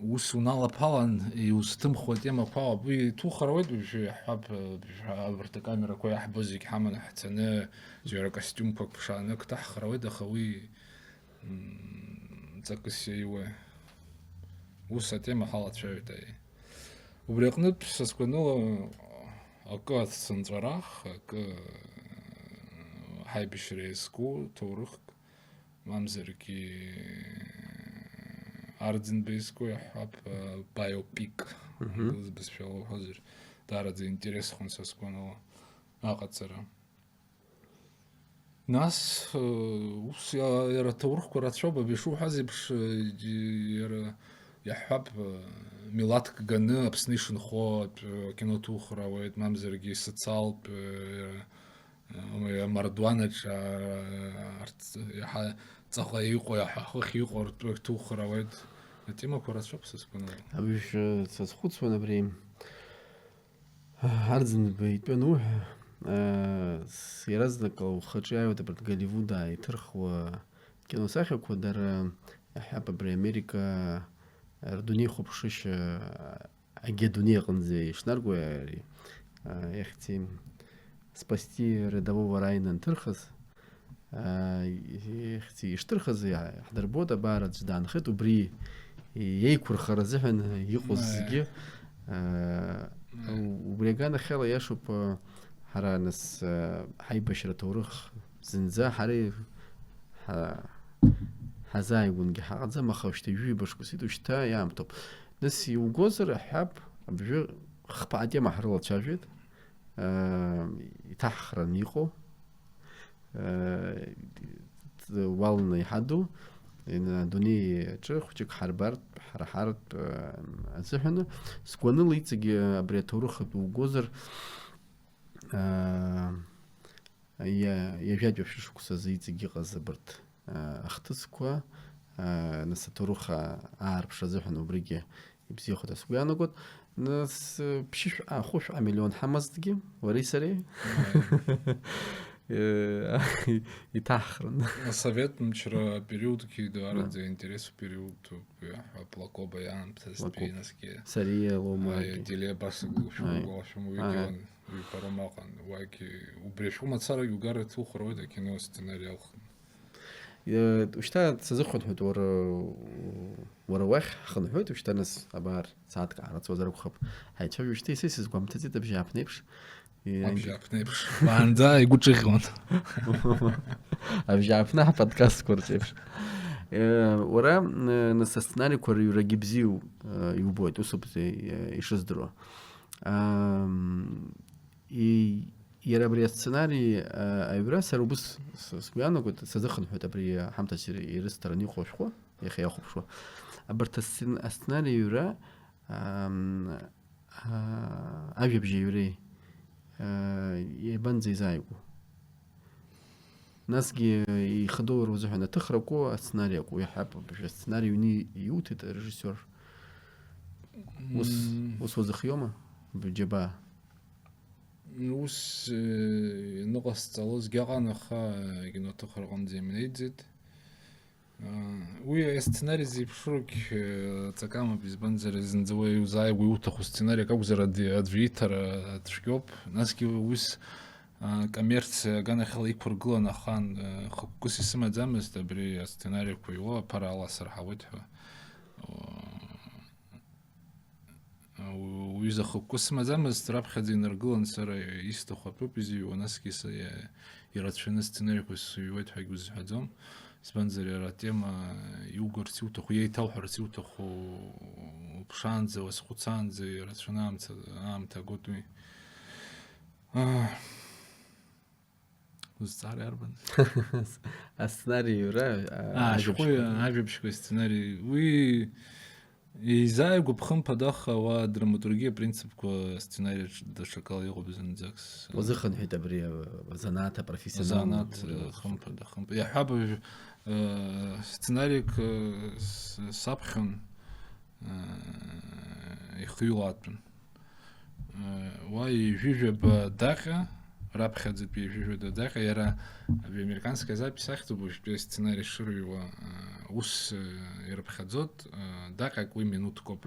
ус уналаԥалан, иузҭымхуа темақәа ыҟоуп. Уи иҭухыр ауеит, уажәы иаҳҳәап, абарҭ акамерақәа иаҳбо зегь ҳаманы ҳцаны, џьара костиумқәак ԥшааны ак ҭаҳхыр ауеит, аха уи, м, ҵакыс иаиуеи? Ус атема ҳалацәажәоит, аиеи. Убри аҟнытә, са сгәаныла, акы ацынҵәарах, акы ҳаибашьра иазку ҭоурыхк, мамзаргьы Арӡынба изку иаҳҳәап, э, biopic, Мгм. Англыз бызшәала уҳәозар, даараӡа интересхон са сгәанала аҟаҵара. Нас, э, ус иа-, иара аҭоурыхқәа рацәоуп, абри шуҳәаз еиԥш, э, иара иаҳҳәап, э, милаҭк ганы Аԥсны ишынхо атә-, акино ҭухыр ауеит, мамзаргьы социалтә, э, э, амардуанаҿ, а, арҭ-, иаҳа ҵаҟа иҟоу, иаҳа хыхь иҟоу ртәы ҭухыр ауеит. Атемақәа рацәоуп са сгәанала. Абыржә, э, сазхәыцуан абри. Арӡынба итәы ануҳәа, аа, с-, иаразнак ухаҿы иааиуеит абарҭ Голливуд ааиҭырхуа киносахьақәа, дара, иаҳҳәап, абри Америка рдунеихәаԥшышьа агьи адунеи аҟынӡа ишнарго, ари, аа, иахьӡи, «Спасти рядового Райана» анҭырхыз, Аа, ихьӡи ишҭырхыз иа-, ҳдырбоит, абар аӡә даанхеит, убри иеиқәырхара азыҳәан иҟоу Аиа. Зегьы. Аа, Аиа. У-, убри аганахьала иашоуп, а, ҳара нас, а, ҳаибашьра ҭоурых зынӡа ҳара и-, ҳа-, ҳазааигәангьы ҳаҟаӡам, аха уажәшьҭа ҩажәи башқәа сит, уажәшьҭа иаамҭоуп. Нас иугозар, аҳәап, абжәы хԥа атема ҳрылацәажәеит, аа, иҭаҳхран иҟоу, уалны иҳаду, ина-, адунеи аҿы хәҷык ҳарбартә, ҳара ҳартә, э, азыҳәаны, сгәаныла иҵегьы абри аҭоурых атәы угозар, э, иа-, ҩажәатәи шықәсазы иҵегь иҟаз абарҭ, э, ахҭысқәа, э, нас аҭоурых а-, аарԥшра азыҳәан убригьы ибзиахоит ҳәа сгәы иаанагоит. Нас, э, ԥшьышә-, а, хәышә амиллион ҳамазҭгьы, уареи сареи. Мм. Э, иҭаҳхрын. Асовет мчра апериодгьы даараӡа Да. Интересу периодуп, иаҳҳәап, Лакоба иаамҭазтәи Лакоба. Насгьы. Сариа Лома Аи, Аги. Дилиа Басагәыл Аи. Шәмагәал шәымуит Аи. Ион, уи паромаҟан, уагьы убри ашәҟәы мацарагь угар аҭухыр ауеит акино асценари алхны. Э, ушьҭа сазыхынҳәуеит уара, уара уахь ҳхынҳәуеит, ушьҭа нас абар, сааҭк аараӡуазар акәхап. Ҳаицәажәо шьҭа исеи сызгәамҭаӡеит абжьааԥнеиԥш. Э, Абжьааԥнеиԥш. Уаанӡа игәы ҿыӷьуан. Абжьааԥны ҳподкастқәа рҿеиԥш. Э, уара, э, нас асценариқәа рыҩрагьы бзиоу, э, иубоит, усоуп, э, ишыздыруа. Ам, и-, иара абри асценари, а, аҩра сара убыс с-, сгәы иаанагоит, сазыхынҳәуеит абри аҳамҭас ир-, ирысҭараны иҟоу ашәҟәы, иахьа иахәаԥшуа. Абарҭ асцен-, асценари аҩра, ам, а, ажәабжь аҩреи, а, иабанӡа изааигәоу? Насгьы ихадоу рзыҳәан аҭыхрақәоу асценариақәоу иаҳҳәап, абыржәы асценари ҩны иуҭеит арежиссиор. Ус, Мм. Ус уазыхиоума? Бџьабаа. Ус, э, ианыҟасҵалозгьы аҟан, аха, э, киноаҭыхра аҟынӡа имнеиӡеит. Э, уи асценари зеиԥшроугь, э, ҵакы амоуп, избанзар, зынӡа уаҩ иузааигәоу иуҭаху сценариак акәзар, аӡ-, аӡәы иҭара цәгьоуп. Насгьы ус, э, коммерциа аганахьала иқәыргылан ахаан, э, хықәкыс исымаӡамызт абри асценариақәа иуа, аԥара аласырҳауеит ҳәа. Уи-, уҩыза хықәкы сымаӡамызт, раԥхьаӡа инаргылан сара исҭаху атәоуп изыҩуа, насгьы са-, иа-, ирацәаны сценариақәа сыҩуеит ҳәагьы узҳәаӡом, избанзар иара атема иугарц иуҭаху, иеиҭауҳәарц иуҭаху уԥшаанӡа, уазхәыцаанӡа ирацәаны аамҭа, аамҭа агоит уи. Аа. Узҵаара иарбан? Асценари иара, а, Аа, ажәабжьқәа. Ашәҟәы, ажәабжьқәа, асценари. Уи изааигәоуп, хымԥада, аха уа адраматургиа принципқәа асценариаҿ даҽакала иҟоуп зынӡак. Уазыхынҳәит абри, а, азанааҭ апрофессионал. Азанааҭ, э, хымԥада, хымԥада. Иаҳҳәап, э, сценарик, э, с-, саԥхьон, э, ихҩылаатәын. Уа ҩажәижәаба даҟьа, раԥхьаӡатәи ҩажәижәаба даҟьа, иара американская запись ахьӡуп, уажәтәи асценари шырыҩуа, ус ирыԥхьаӡоит, даҟьак уи минуҭкоуп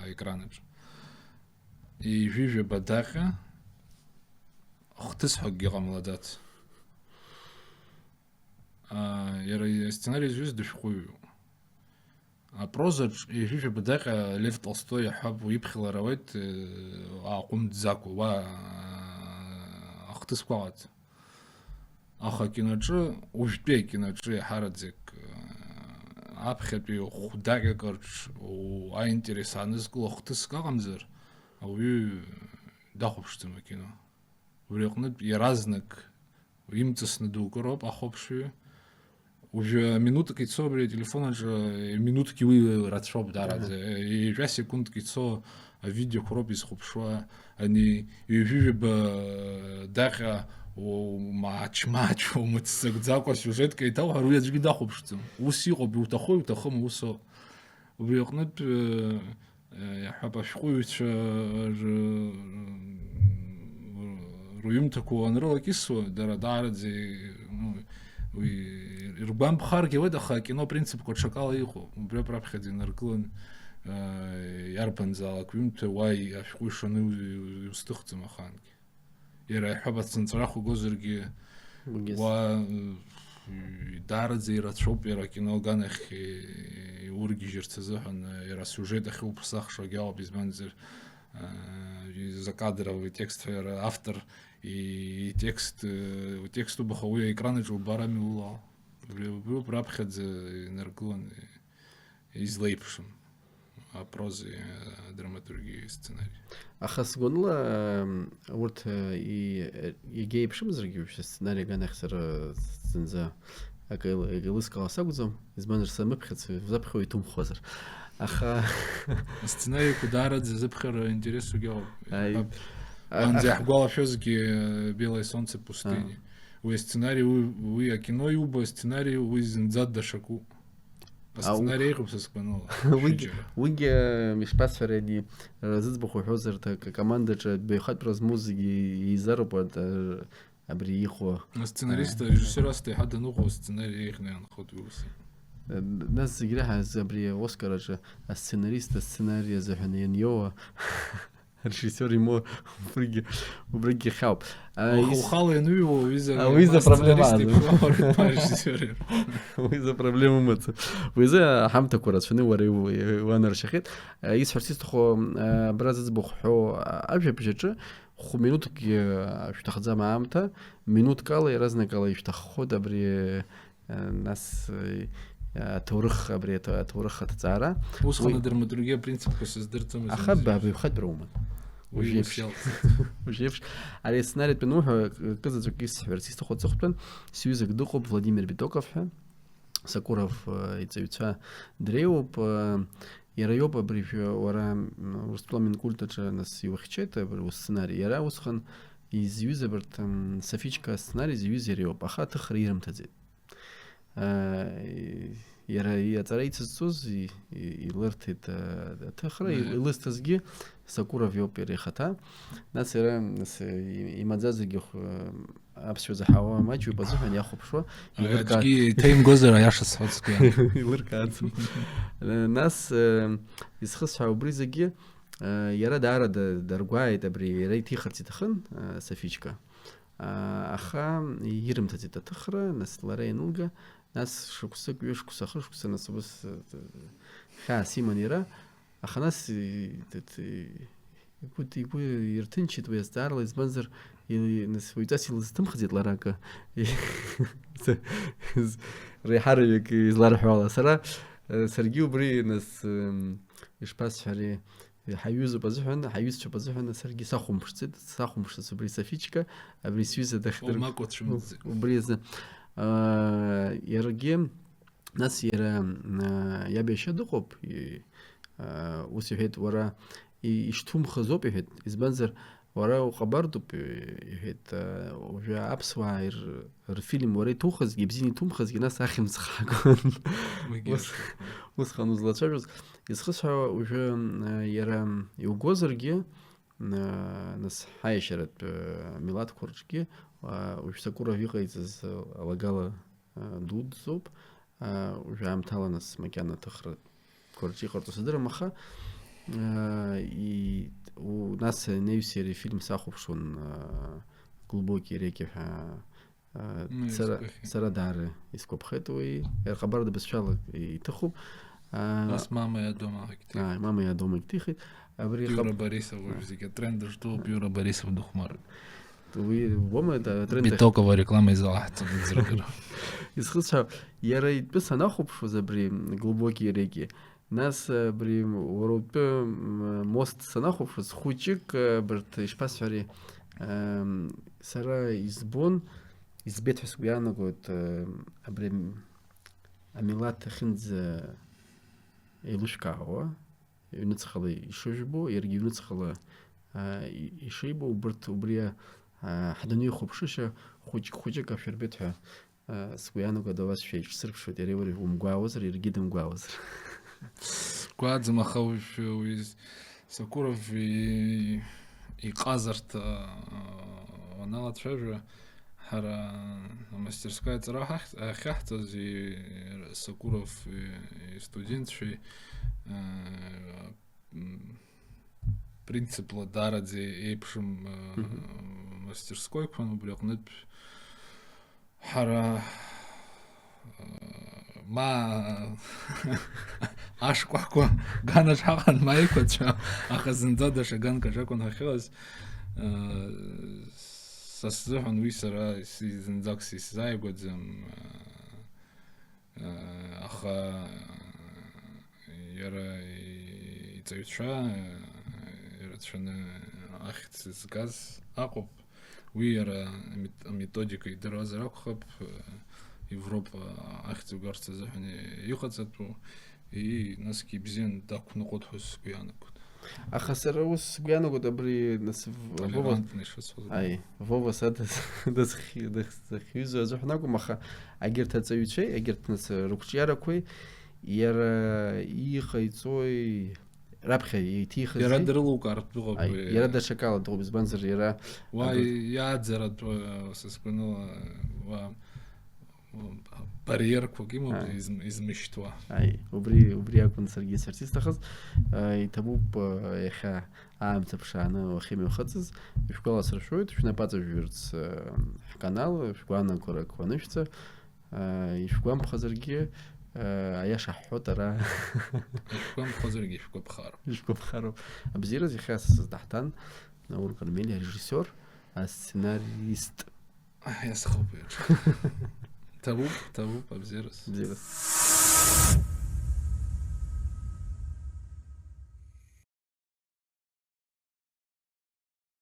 аекранаҿ. Ҩажәижәаба даҟьа, хҭыс ҳәа акгьы ҟамлаӡац. Иара асценари зҩыз дышәҟәыҩҩуп. Апрозаҿ ҩажәижәаба даҟьа Лев Толстои иаҳҳәап, уи иԥхьалара ауеит, э, ааҟәымҵӡакәа, уа, э, ахҭысқәа ыҟаӡам. Аха акиноаҿы, уажәтәи акиноаҿы иаҳараӡак, э, аԥхьатәи хәдаҟьак рҿ у-, аинтерес аанызкыло хҭыск аҟамзар, ауаҩы дахәаԥшӡом акино. Убри аҟнытә иаразнак имҵысны дукыроуп ахәаԥшҩы. Уажәы минуҭк ицо абри ателефон аҿы, минуҭкгьы уи рацәоуп даараӡа. Аҳа. Ҩажәа секундк ицо авидеоқәа роуп изхәаԥшуа. Ани ҩажәи жәаба даҟьа у-, мач-мач умыццакӡакәа сиужетк еиҭауҳәар, уи аӡәгьы дахәаԥшӡом. Ус иҟоуп, иуҭаху, иуҭахым, усоуп. Убри аҟнытә, э, э, иаҳҳәап, ашәҟәыҩҩцәа ры-, рыҩымҭақәа уанрылакьысуа, дара даараӡа, ну, уи иргәамԥхаргьы ауеит, аха акино апринципқәа ҽакала иҟоуп. Убри аԥхьаӡа инаргылан, э, иарбанзаалак ҩымҭа уа ашәҟәы ишаны иу-, иу-, иузҭыхӡом ахаангьы. Иара иаҳҳәап, ацынҵәарах угозаргьы, угьы уа, м, даараӡа ирацәоуп иара акино аганахь и-, иургьежьырц азыҳәан, иара асиужет ахьуԥсахшагьы ауп, избанзар, а, и-, закадровый текст ҳәа иара автор и-, итекст, э, утекст убаха уи аекран аҿы убар ами улала. Убри, убри ауп раԥхьаӡа инаргылан, излеиԥшым апрозеи адраматургиеи сценариеи. Аха сгәаныла, м, урҭ, э, и-, э, егьа еиԥшымзаргьы, вообще, асценари аганахь сара зынӡа акы еил-, еилыскаауа сакәӡам, избанзар, самыԥхьац, узаԥхьо иҭумхозар. Аха асценариқәа даараӡа зыԥхьара интересугьы ауп. Аи. Иҳәап, а-, анӡа ах- иаҳгәалашәозгьы, э, Белое солнце пустыни. А. Уи асценари, уи, уи акино иубо асценари, уи зынӡа даҽакуп. Ау. Асценари еиӷьуп са сгәаныла. Уигь-, шәыџьара. Уигьы, э, ишԥасҳәари, ани, э, зыӡбахә уҳәозар, ҭак-, акомандаҿы абаҩхатәра змоу зегьы еизароуп, а, абри иҟоу. Асценарист, э, арежиссиор ас еиҳа даныҟоу асценари еиӷьны иаанхоит уи ус. Э, нас зегь реиҳа з-, абри Оскар аҿы асценарист асценари азыҳәан ианиоуа, арежиссиор имоуа убригьы, убригьы хьаауп. А, Ух-, ис-, ухала ианыҩуа, уи за-, А, уи за проблема сценарист азы. Иԥшума, арежиссиор. Уи за проблема мыцу. Уи за ҳамҭақәа рацәаны уара иу-, иуанаршьахьеит. А, исҳәарц исҭаху, а, абра зыӡбахә ҳәоу, а, ажәабжь аҿы хә-, минуҭкгьы, а, шәҭахӡам аамҭа, минуҭк ала, иаразнакала ишәҭаххоит абри Э, нас, э, аҭоурых, абри аҭо-, аҭоурых аҭҵаара. Усҟан Уи адраматургиа апринципқәа сыздырӡомызт. Аха ба-, баҩхатәра уман. Уи Уажә ус еиԥш. Иалҵит. Уажә еиԥш. Ари асценариатә ануҳәа, к-, кызаҵәык исҳәарц исҭаху аҵыхәтәан, сҩызак дыҟоуп, Владимир Битоков ҳәа. Сакуров, э, иҵаҩцәа дреиуоуп, э, иара иоуп абри шәа-, уара, м, Урыстәыла Минкульт аҿы нас иухьчеит, абри усценари. Иара усҟан изҩыз абарҭ, м, Софичка асценари зҩыз иара иоуп, аха аҭыхра ирымҭаӡеит. Аа, иара иаҵара ицызҵоз и-, и-, илырҭеит, а, аҭыхра, Мгм. Илызҭазгьы Сакуров иоуп иара ихаҭа. Нас иара, нас, и-, имаӡазаргьы хә-, аԥсшәа заҳауа маҷҩуп азыҳәан иахәаԥшуа, А, илыркаа-, аӡәгьы иҭаимгозар, аиаша сҳәоит сгәы иаанагоит. Илыркааӡом. Нас, э, изхысҳәаа убри зегьы, э, иара даара да-, даргәааит абри, иара иҭихырц иҭахын, э, Софичка. Аа, аха ирымҭаӡеит аҭыхра, нас лара ианылга, нас шықәсык, ҩышықәса, хышықәса, нас убас, э, хьаас иман иара, аха нас, и-, т-, т-, игәы, игәы ирҭынчит уи азҵаарала, избанзар, и-, нас уаҩҵас илызҭымхӡеит лара акы. Реиҳараҩык изларҳәо ала. Сара, э, саргьы убри, нас, м, ишԥасҳәари, Ҳаиҩызоуп азыҳәан, ҳаиҩызцәоуп азыҳәан саргьы сахәамԥшӡеит, сахәамԥшӡац убри Софичка, абри сҩыза дахьдыр-, Оумак уацәымӡӡеит. Убри азы. Аа, иаргьы, нас иара, аа, иаб иашьа дыҟоуп, и-, аа, ус иҳәеит, уара и-, ишҭумхыз ауп, иҳәеит, избанзар, уара уҟабардоуп, и-, иҳәеит, аа, уажәы аԥсуаа ир-, рфильм уара иҭухызгьы, ибзианы иҭумхызгьы, нас ахьымӡӷ ҳагон. Уигьы Ус-, ашәа. Усҟан узлацәажәоз. Изхысҳәаауа, уажәы, м, иара иугозаргьы, м, нас ҳаиашьаратә, э, милаҭқәа рҿгьы, а, уажә Сакуров иҟаиҵаз, э, алагала, э, дуӡӡоуп. А, уажә аамҭала нас макьана аҭыхрақәа рҿы иҟарҵо сыздырам, аха, э, и-, у-, нас анаҩс иара ифильм сахәаԥшуан, э, Глубокие реки ҳәа, Аа, Ну, сара, избахьеит. Сара даара исгәаԥхеит уи. Иара хабарда бызшәала иҭыхуп. Аа, Нас мамеи Адомагь ҭихит. Ааи, мамеи Адомагь ҭихит. Абри Иура хаб-, Борисов уажә зегьы атренд аҿтәоуп, Иура Борисов дыхәмаруеит. Уи убома, да, атренды. Битокова реклама изалаҳҵом, ӡыргара. Исхысҳәаау, иара итәы санахәаԥшуаз абри глубокий реки, нас абри уара утәы, м, мост санахәаԥшуаз, хәыҷык, э, абарҭ, ишԥасҳәари, эм, сара избон, избеит ҳәа сгәы иаанагоит, э, абри м-, амилаҭ ахьынӡа еилышәкаауа, ҩныҵҟала ишыжәбо, иаргьы ҩныҵҟала, а, и-, ишибо, убырҭ, убри, а, ҳдунеихәаԥшышьа хәыҷык-хәыҷык ашәырбеит ҳәа, а, сгәы иаанагоит, ауасшәа еиҿсырԥшуеит, иареи уареи умгәаауазар, иаргьы дымгәаауазар. Сгәаӡам, аха уажәы уи з-, Сокуров и-, иҟазарҭа, а, уаналацәажәа, ҳара амастерская аҵара ҳахь-, ахьаҳҵаз, и-, Сокуров и-, истудентцәеи, а, м, принципла даараӡа еиԥшым, а, Мгм. мастерскойқәан, убри аҟнытә ҳара, а, ма ашкәакәа ганаҿ ҳаҟан, ма еиқәаҵәа, аха зынӡа даҽа ганк аҿы акәын ҳахьыҟаз. А, са сзыҳәан уи сара ис-, зынӡак сисзааигәаӡам. Аха иара иҵаҩцәа ирацәаны ахьӡ згаз Аҟәоуп. Уи иара амет-, аметодика идыруазар акәхап, Европа ахьӡ угарц азыҳәан иҟаҵатәу, и, насгьы ибзиан дақәныҟәоит ҳәа сгәы иаанагоит. Аха сара ус сгәы иаанагоит, абри нас в-, Вова, Толерантный ишыцәаз. Аи, Вова са даз-, дазхи-, даз-, дахьҩызоу азыҳәан акәым, аха агьырҭ аҵаҩцәеи, агьырҭ нас рықәҿиарақәеи, иара иҟаиҵои, раԥхьа иҭихыз. Иара дрылукаартә дыҟоуп. Аи, иара даҽакала дыҟоуп, избанзар иара Уа абри- иааӡаратә, са сгәаныла, уа бариерқәак имоуп Аи. изм-, измышьҭуа. Аи, убри, убри акәын саргьы сарц исҭахыз. Аи, иҭабуп, а, иахьа аамҭа ԥшааны уахьымҩахыҵыз. Ишәгәаласыршәоит, шәнапаҵа жәҩырц, а, ҳканал, шәгәаанагарақәа анышәҵа, а, ишәгәамԥхазаргьы, а, аиаша ҳҳәоит ара. Ишәгәамԥхозаргьы ишәгәаԥхароуп. Ишәгәаԥхароуп. Абзиараз иахьа са сыздаҳҭан Наур Кармели, арежиссиор, асценарист. Аҳ, иасхоуп иаҿ. Ҭабуп, ҭабуп, абзиараз. Бзиараз.